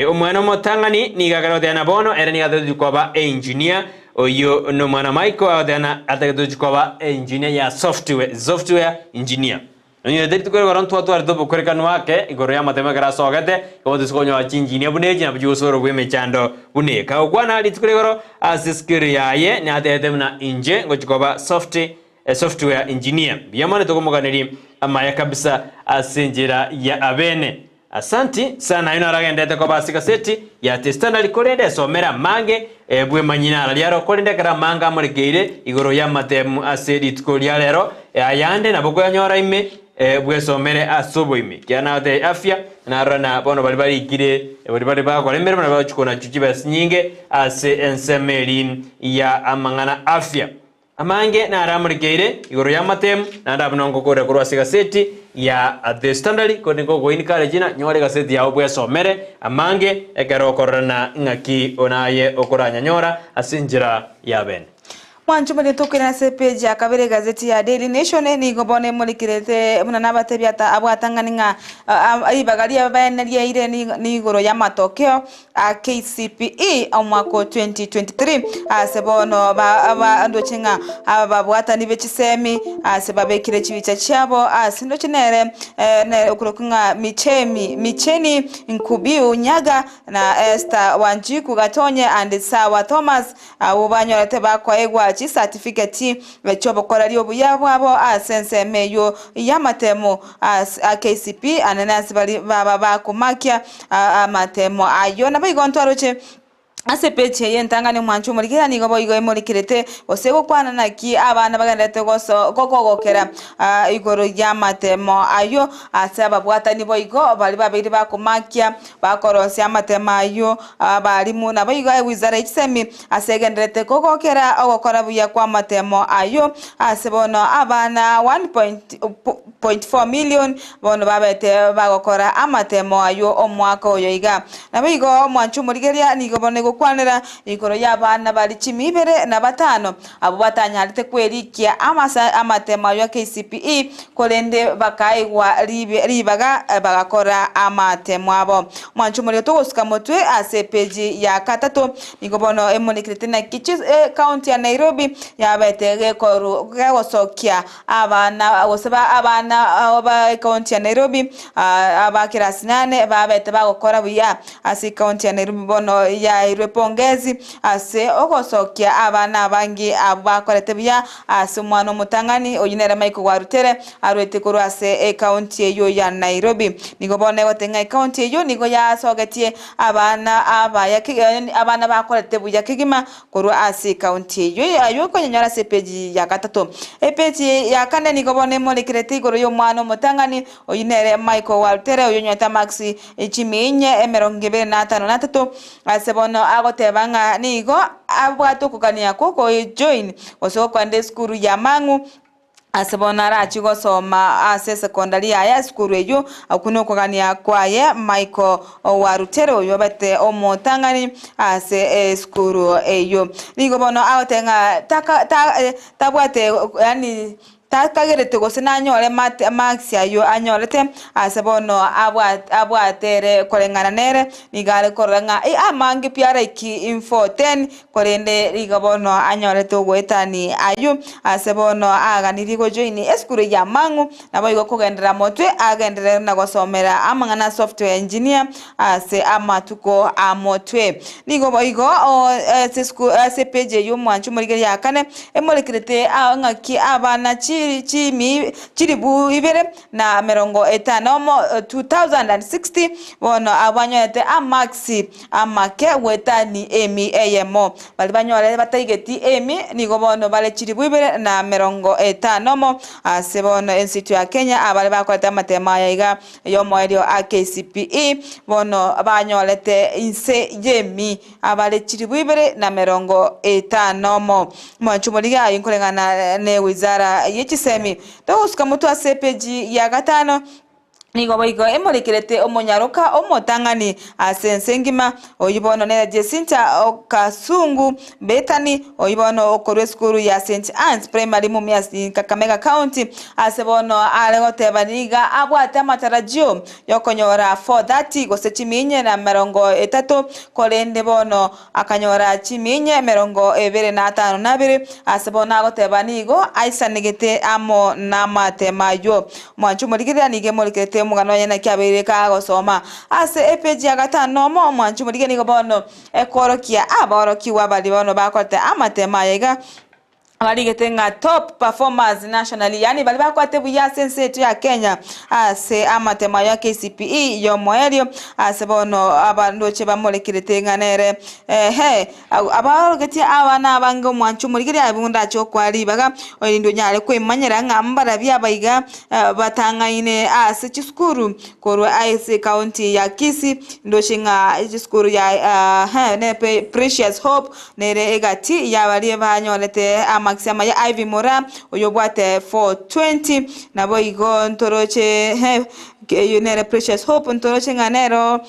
Speaker 1: Omwana omotang'ani nigo akare goteba na bono ere nigo atagete koba engineer, oyio nomwana Michael agoteba na atagete koba engineer ya software, software engineer. Nonyorete rituko rigoro ntwatwarete obokorekanu ake igoro y'amatemo ekero asogete, igo toise konyora chingineer buna echi nabo chigosorobwa emechando buna eye. Kagokwana rituko rigoro ase skill yaye natebete buna inche ngochia koba soft software engineer. Mbuya mono tokomoganeria amaya kabisa ase enchera ya abene. Asanti sana ayio naro agenderete koba ase egaseti ya The Standard korende esomere amange bwemanyie naro riaro korende ekero amange amorekeire igoro y'amatemu ase rituko ria rero ayande nabo koyanyora ime bwesomere ase oboime kiagera nagotebia afya narora na bono baria barikire baria bare bagokora emeremo nabo bagochia konachwa chibesa chinyinge ase ensemo eri ya amang'ana afya. Amange naramorekeire igoro y'amatemu, naende abwo nongokorera korwa ase egaseti ya The Standard, korende nkogoencourage ng'a nyora egaseti yao bwesomere amange ekero okororana ng'aki naye okoranyanyora ase enchera y'abene.
Speaker 2: Mwanche omonene tokoirana ase epage ya kabere egazeti ya Daily Nation nigo bono emorekerete buna nabatebi ata abwatang'ani ng'a ribaga riabaene riaire nigoro y'amatokeo a KCPE omwaka o 2023 ase bono ba ndoche ng'a ababwatani be chisemi ase babekire chibicha chiabo ase ndoche nere nere okorokwa ng'a Michemi Micheni Nkubiu Nyaga na Esther Wanjiku Gatonye and Sawa Thomas abwo banyorete bakoegwa chicertificate chi'obokoreri obuya bwabo ase ensemo eyio y'amatemo a KCPE anene ase baria baba bakomakia amatemo ayio. Naboigo ntwaroche ase epeji eye entang'ani omwancho omorikera nigo boigo emorikerete gose gokwana naki abana bagendererete goso gokogokera igoro y'amatemo ayio ase ababwatani boigo baria babeire bakomakia bakorosia amatemo ayio abalimu. Naboigo ewizara ye chisemi ase egendererete kogokera ogokora buya kw'amatemo ayio ase bono abana 1.4 million bono babete bagokora amatemo ayio omwaka oyo iga. Naboigo omwancho omorigereria nigo bono egokwanera igoro y'abana baria chimi ibere na batano abwo batanyarete kwerikia amasa amatemo ayio a KCPE korende bakaegwa ribaga bagakora amatemo abo. Omwancho omorigereria togosuka motwe ase epeji ya gatato Nigo bono emonekerete naki ecounty ya Nairobi yabete gekoru gegosokia abana gose abana ba ecounty ya Nairobi aba class nane babete bagokora buya ase ecounty ya Nairobi bono yairwe. pongezi ase ogosokia abana abange abwo bakorete buya ase omwana omotang'ani oyio nere Michael Warutere arwete korwa ase ecounty eyio ya Nairobi. Nigo bono egoteba ng'a ecounty eyio nigo yasogetie abana abaya yaani abana bakorete buya kegima korwa ase ecounty eyio. Ayio okonyanyora ase epeji ya gatato. Epeji ya kane nigo bono emorekerete igoro y'omwana omotang'ani oyio nere Michael Warutere oyio onyorete amarks chimiinye emerongo ebere na atano na atato ase bono agoteba ng'a nigo abwate okogania kwa okojoin gose gokoenda esukuru ya Mang'u ase bono arachie gosoma ase esekondari yaye esukuru eyio, okwo nokogania kwaye Michael Warutere oyio obete omotang'ani ase esukuru eyio. Nigo bono agoteba ng'a taka ta tabwate yaani Takagerete gose nanyore marks ayio anyorete ase bono abwate ere koreng'ana nere, nigo are korora ng'a amange pi araiki info ten, korende nigo bono anyorete ogoetani ayio ase bono aganirie gojoin esukuru ya Mang'u, naboigo kogenderera motwe agenderere na gosomera amang'ana a software engineer ase amatuko a motwe. Nigo boigo ase epage eyio omwancho omorigereria ya kane, emorekerete ng'aki abana chimi chilifu ibere na emerongo etano omo, 2060, bono abwo banyorete amarks amake goetani emi eyemo. Baria banyorete bataigeti emi nigo bono bare chilifu ibere na emerongo etano omo, ase bono ense ya Kenya abare bakorete amatemo aya iga. Y'omoerio a KCPE bono banyorete inse y'emi abare chilifu ibere na merongo etano omo. Mwanche omorige ayio nkoreng'ana ne wizara ye chisemi. Togosuka motwe ase epeji ya gatano nigo boigo emorekerete omonyaroka omotang'ani ase ense engima oyio bono nere Jacinta Kasungu Bethany, oyio bono okorwa esukuru ya St Anne's Primary Mumias Kakamega County, ase bono are goteba niga abwate amatarajio yokonyora 430 gose chiminye na emerongo etato, korende bono akanyora chiminye emerongo ebere na atano na abere, ase bono agoteba nigo aisanegete amo namatemo ayio. Mwanche omorigereria nigo emorikerete omogano oye naki abeire kagosoma. Ase epeji ya gatano nomo, omwanche omorigereria nigo bono Ekoorokia aborokigwa baria bono bakorete amatemo aya iga barigete ng'a top performers nationally yaani baria bakwate buya ase ense yaito ya Kenya ase amatemo ayo ya KCPE yomoerio ase bono abandoche bamorekerete ng'a nere ehe abaorogetie abana abange omwancho omorigereria aye buna ndache gokoa ribaga erinde onyare koimanyera ng'a mbarabwo abaiga batang'aine ase chisukuru Korwa ase ekaunti ya Kisii, ndoche ng'a esukuru ya Precious Hope nere egati y'abaria banyorete amakisi amaya Ivy Moraa oyobwate 420 naboigo ntoroche eyio nere Precious Hope ntoroche ng'a nero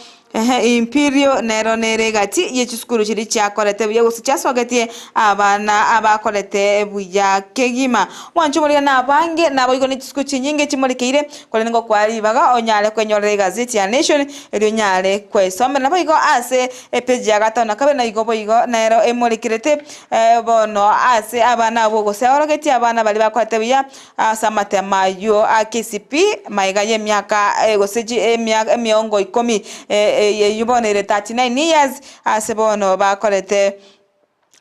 Speaker 2: Imperial nero nere egati ye chisukuru chiria chiakorete buya gose chiasogetie abana abakorete buya kegima. Mwanche omorire nabange naboigo ne chisukuru chinyinge chimorekeire korende ngokoa ribaga onyare kwenyorera egazeti ya Nation erio onyare kwesomera. Naboigo ase epeji ya gatano na kabere naigo boigo nero emorekerete bono ase abana abwo gose aorogetie abana baria bakorete buya Ase amatemo ayio a KCPE magega y'emiaka gose emiongo ikomi eyio bono ere 39 years ase bono bakorete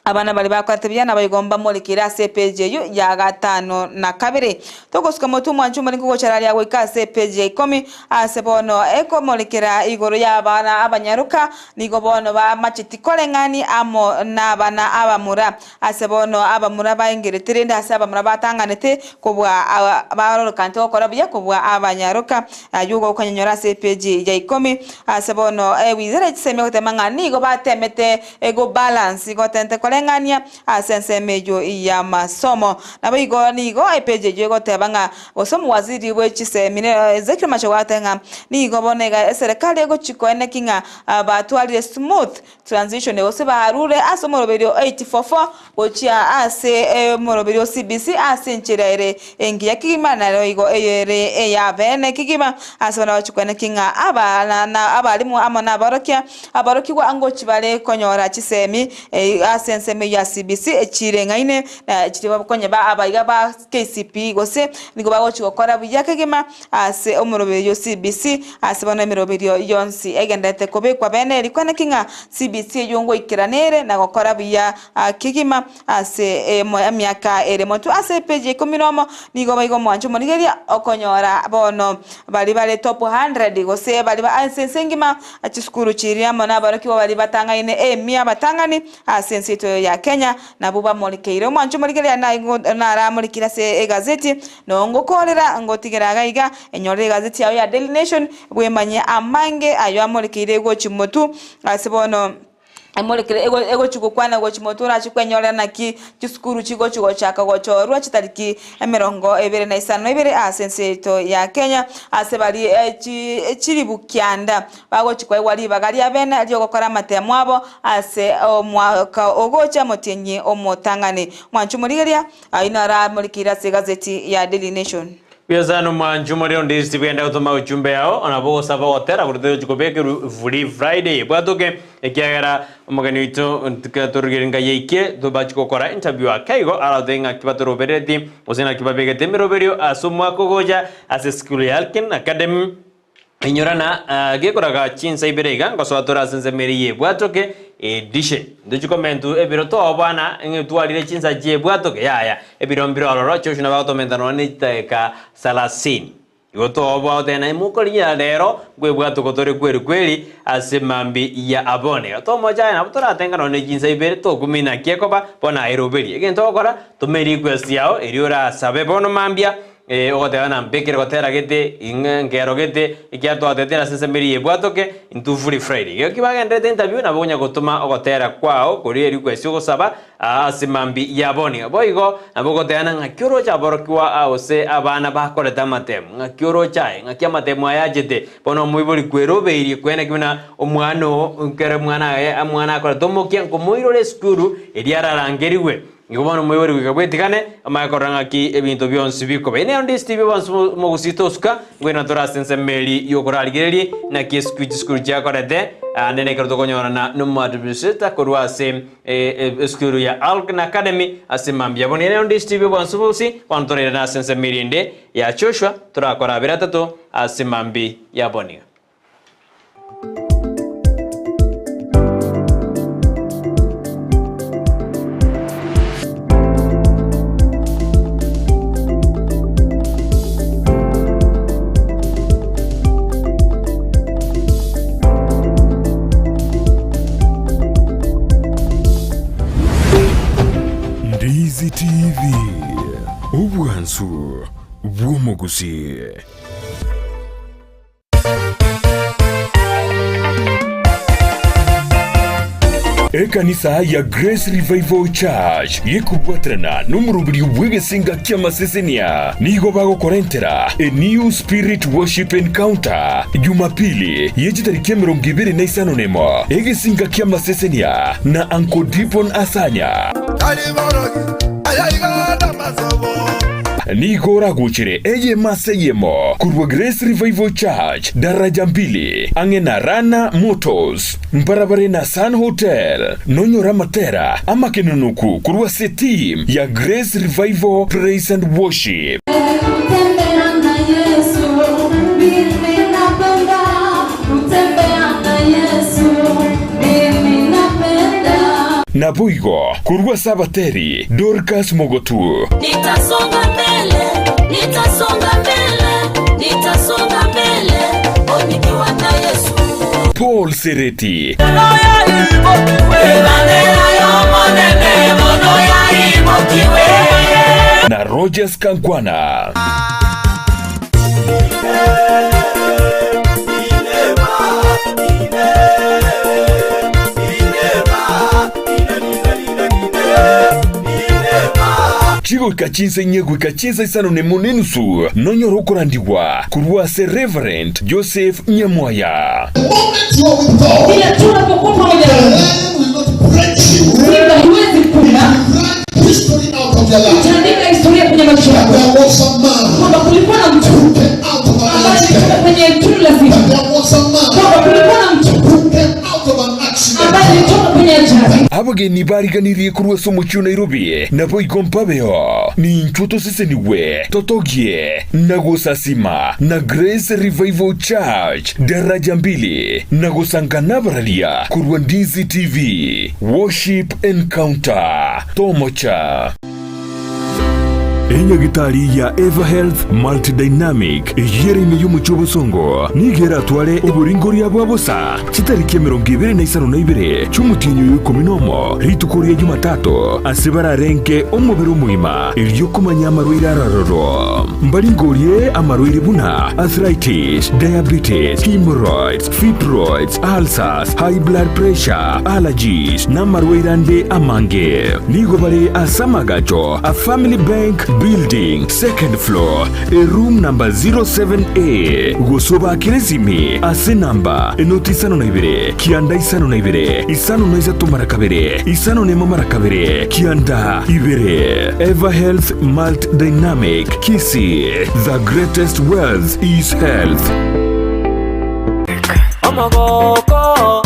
Speaker 2: abana baria bakorete buya naboigo mbamorekeire ase epeji eyio ya gatano na kabere. Togosuka motwe omwancho omorenge gochara aria goika ase epeji ya ikomi ase bono ekomorekera igoro y'abana abanyaroka nigo bono bamacheti koreng'ani amo nabana abamura. Ase bono abamura baengerete, rende ase abamura batang'anete kobua barorokanete gokora buya kobua abanyaroka. Ayio gokonyonyora ase epeji ya ikomi. Ase bono ewizara ye chisemi egotema ng'a nigo batemete go balance gotente koreng'ania ase ensemo eyio y'amasomo. Naboigo nigo epeji eyio egoteba ng'a gose omowaziri bwe chisemi Ezekiel Machogu agoteba ng'a nigo bono iga eserekari egochi koeneki ng'a batwarire smooth Transition gose barure ase omoroberio o 844 gochia ase omoroberio o CBC ase enchera ere engiya kegima naro igo ere ey'abeene kegima ase buna bagochia koeneki ng'a abana na abalimu amo na aborokia aborokigwa ngochia bare konyora chisemi ase. ensemo eyio ya CBC echireng'aine na chiria bakonye ba abaiga ba KCPE gose nigo bagochi gokora buya kegima ase omoroberio o CBC ase bono emeroberio yonsi egenderete kobekwa bene eri kweneki ng'a CBC eyio ngoikerana ere na gokora buya kegima ase emiaka ere motwe. Ase epeji ya ikomi nomo nigo baiga omwancho omorigereria okonyora bono baria bare top 100 gose baria ba ase ense engima chisukuru chiria amo nabarokigwa baria batang'aine emia abatang'ani ase ense yaito ya Kenya nabwo bamorikeire. Omwancho omorigereria naramorikire ase egazeti nongokorera ngotigera iga iga enyorere egazeti yao ya Daily Nation bwemanye amange ayo amorikeire gochia motwe ase bono. Emorekere egochia gokwana gochia motwe orache kwenyorera naki chisukuru chigochia gochaka gochorwa chitariki emerongo ebere na isano na ibere ase ense yaito ya Kenya ase baria chiribu kianda bagochia koegwa ribaga ria bene riogokora amatemo abo ase omwaka ogocha omotienyi omotang'ani. Mwanche omorigereria ayio naro amorekeire ase egazeti ya Daily Nation.
Speaker 1: Buya omwanchi omorero onde tibwenda gotoma ujumbe yao, nabo ogosaba ogotera korwa togochia kobekerwa Free Friday bwatoke, ekiagera omogeni oito torigereria ngai yaike tobachie gokora interview ake igo aratoe ng'aki batorobereti gose ng'aki babegete emeroberio ase omwaka ogocha ase esukuru ya Alken Academy. Inyora na gekoraga chinsa ibere iga ngosoa tore ase ensemo eria y'ebwatoke edition. Ntochi komentu ebiro tobana ng'a twarire chinsa chi'ebwatoke yaya ebiro mbire ororo Joshua nabo agotomenta nonya ne chidakika salasini. Igo toboa goteba naye mokorigia rero nkwebwatoka tore kweri kweri ase mambi ya abone. Igo tomocha aye nabo toratenga nonya ne chinsa ibere tokumia naki ekoba bono aye roberia. Egento ogokora toma erequest yao erio orasabe bono mambia Ee, ogoteba ng'a mbekere gotera gete, ing'e nkero gete, ekiagera twatete ase ensemo eria y'ebwatoke, intwe Free Friday. Ekero ki bagenderete interview nabo okonya gotoma ogotera kwao koria request ogosaba aa ase mambi ya bono. Boigo nabo ogotebana ng'aki oroche aborokigwa aa gose abana bakorete amatemu, ng'aki oroche aye, ng'aki amatemu aya achete. Bono omoibori kwerobeirie kwene ki buna omwana oo ekero omwana aye omwana akorete omokia nkomoirora esukuru eria ararangerigwe. Nigo bono moibori goika bwetigane, omanye korora ng'aki ebinto bionsi bikoba. Inee onde Steve bonsi mogusii tosuka, ngweno tore ase ensemo eri y'okorarigereria naki esukuru chisukuru chiakorete, aande nekero tokonyorana nomoadministrator korwa ase esukuru ya Alkn Academy ase mambia bono. Inee onde Steve bonsi mogusii, bono torairane ase ensemo eri ende ya Joshua, torakore abere atato ase mambi ya bono.
Speaker 3: Ndizi TV, obwansu bw'omogusii. Ekanisa ya Grace Revival Church gekobwaterana nomoroberio bw'egesinga ki'amasesenia nigo bagokorentera A New Spirit Worship Encounter Jumapili ye chitariki emerongo ebere na isano nemo egesinga ki'amasesenia na Uncle Dipon Asanya. Nigo oragochere eyemo ase eyemo korwa Grace Revival Church, Daraja Mbili, ang'e na Rana Motors, mbarabare na Sun Hotel. Nonyore amatera amakenonoku korwa ase team ya Grace Revival Praise and Worship.
Speaker 4: Kutembea na Yesu, mimi napenda. Kutembea na Yesu, mimi napenda.
Speaker 3: Naboigo korwa ase abateri Dorcas Mogotu.
Speaker 4: Nitasonga mbele, nitasonga mbele, nitasonga mbele, oh nikiwa na Yesu.
Speaker 3: Paul Sereti. Na Rogers Kankwana. Chigoika chinsa inye goika chinsa isano nemo nenusu nonyore okorandigwa korwa ase Reverend Joseph Nyamwaya.
Speaker 5: The moment you are with God,
Speaker 6: Ila tu unapokuwa pamoja
Speaker 5: the
Speaker 6: na Mungu,
Speaker 5: lion will not break you.
Speaker 6: simba haiwezi
Speaker 5: It
Speaker 6: kula.
Speaker 5: will write history out of your life.
Speaker 6: Itaandika historia kwenye maisha
Speaker 5: That
Speaker 6: yako
Speaker 5: there was a man
Speaker 6: kwamba kulikuwa na mtu
Speaker 5: who came out of an
Speaker 6: ambaye alitoka
Speaker 5: accident.
Speaker 6: kwenye tundu la simba,
Speaker 5: That there was a man
Speaker 6: kwamba kulikuwa na mtu
Speaker 5: who came out of an
Speaker 6: ambaye
Speaker 5: accident.
Speaker 6: alitoka kwenye ajali.
Speaker 3: Abageni bariganirie korwa ase omochie o Nairobi naboigo mpabeo. Ninchwo tosesenigwe, totogie, na gosasima na Grace Revival Church Daraja Mbili na gosanga nabararia korwa Ndizi TV Worship Encounter. Tomocha. Enyagitari ya Everhealth Multidynamic eyio ere ime y'omochie o Bosongo nigo eratware oboringoria bwa bosa chitariki 22 chi'omotienyi oyo ikomi nomo, rituko ria Jumatatu, ase bararenke omobere omogima erio komanya amarwaire araroro. Mbaringorie amarwaire buna arthritis, diabetes, hemorrhoids, fibroids, ulcers, high blood pressure, allergies, na amarwaire ande amange. Nigo bare ase amagacho a Family Bank Building, second floor, e room number 07A, gose obakere esimi ase enamba enoti 52 92 53 2 51 2 92. Ever Health Malt Dynamic Kisii, the greatest wealth is health.
Speaker 7: Omogoko,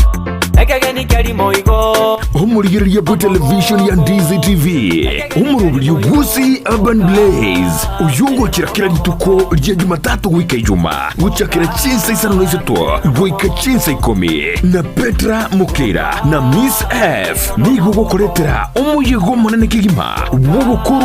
Speaker 7: ekegeni keria moigo.
Speaker 3: Omorigereria bwe television ya Ndizi TV, omoroberio bw'Gusii Urban Blaze, oyio ogochera kera rituko ria Jumatatu goika Ijuma, gochakera chinsa isano na isato goika chinsa ikomi, na Petra Mokeira na Miss F nigo gokoretera omoyega omonene kegima bw'ogokorwa.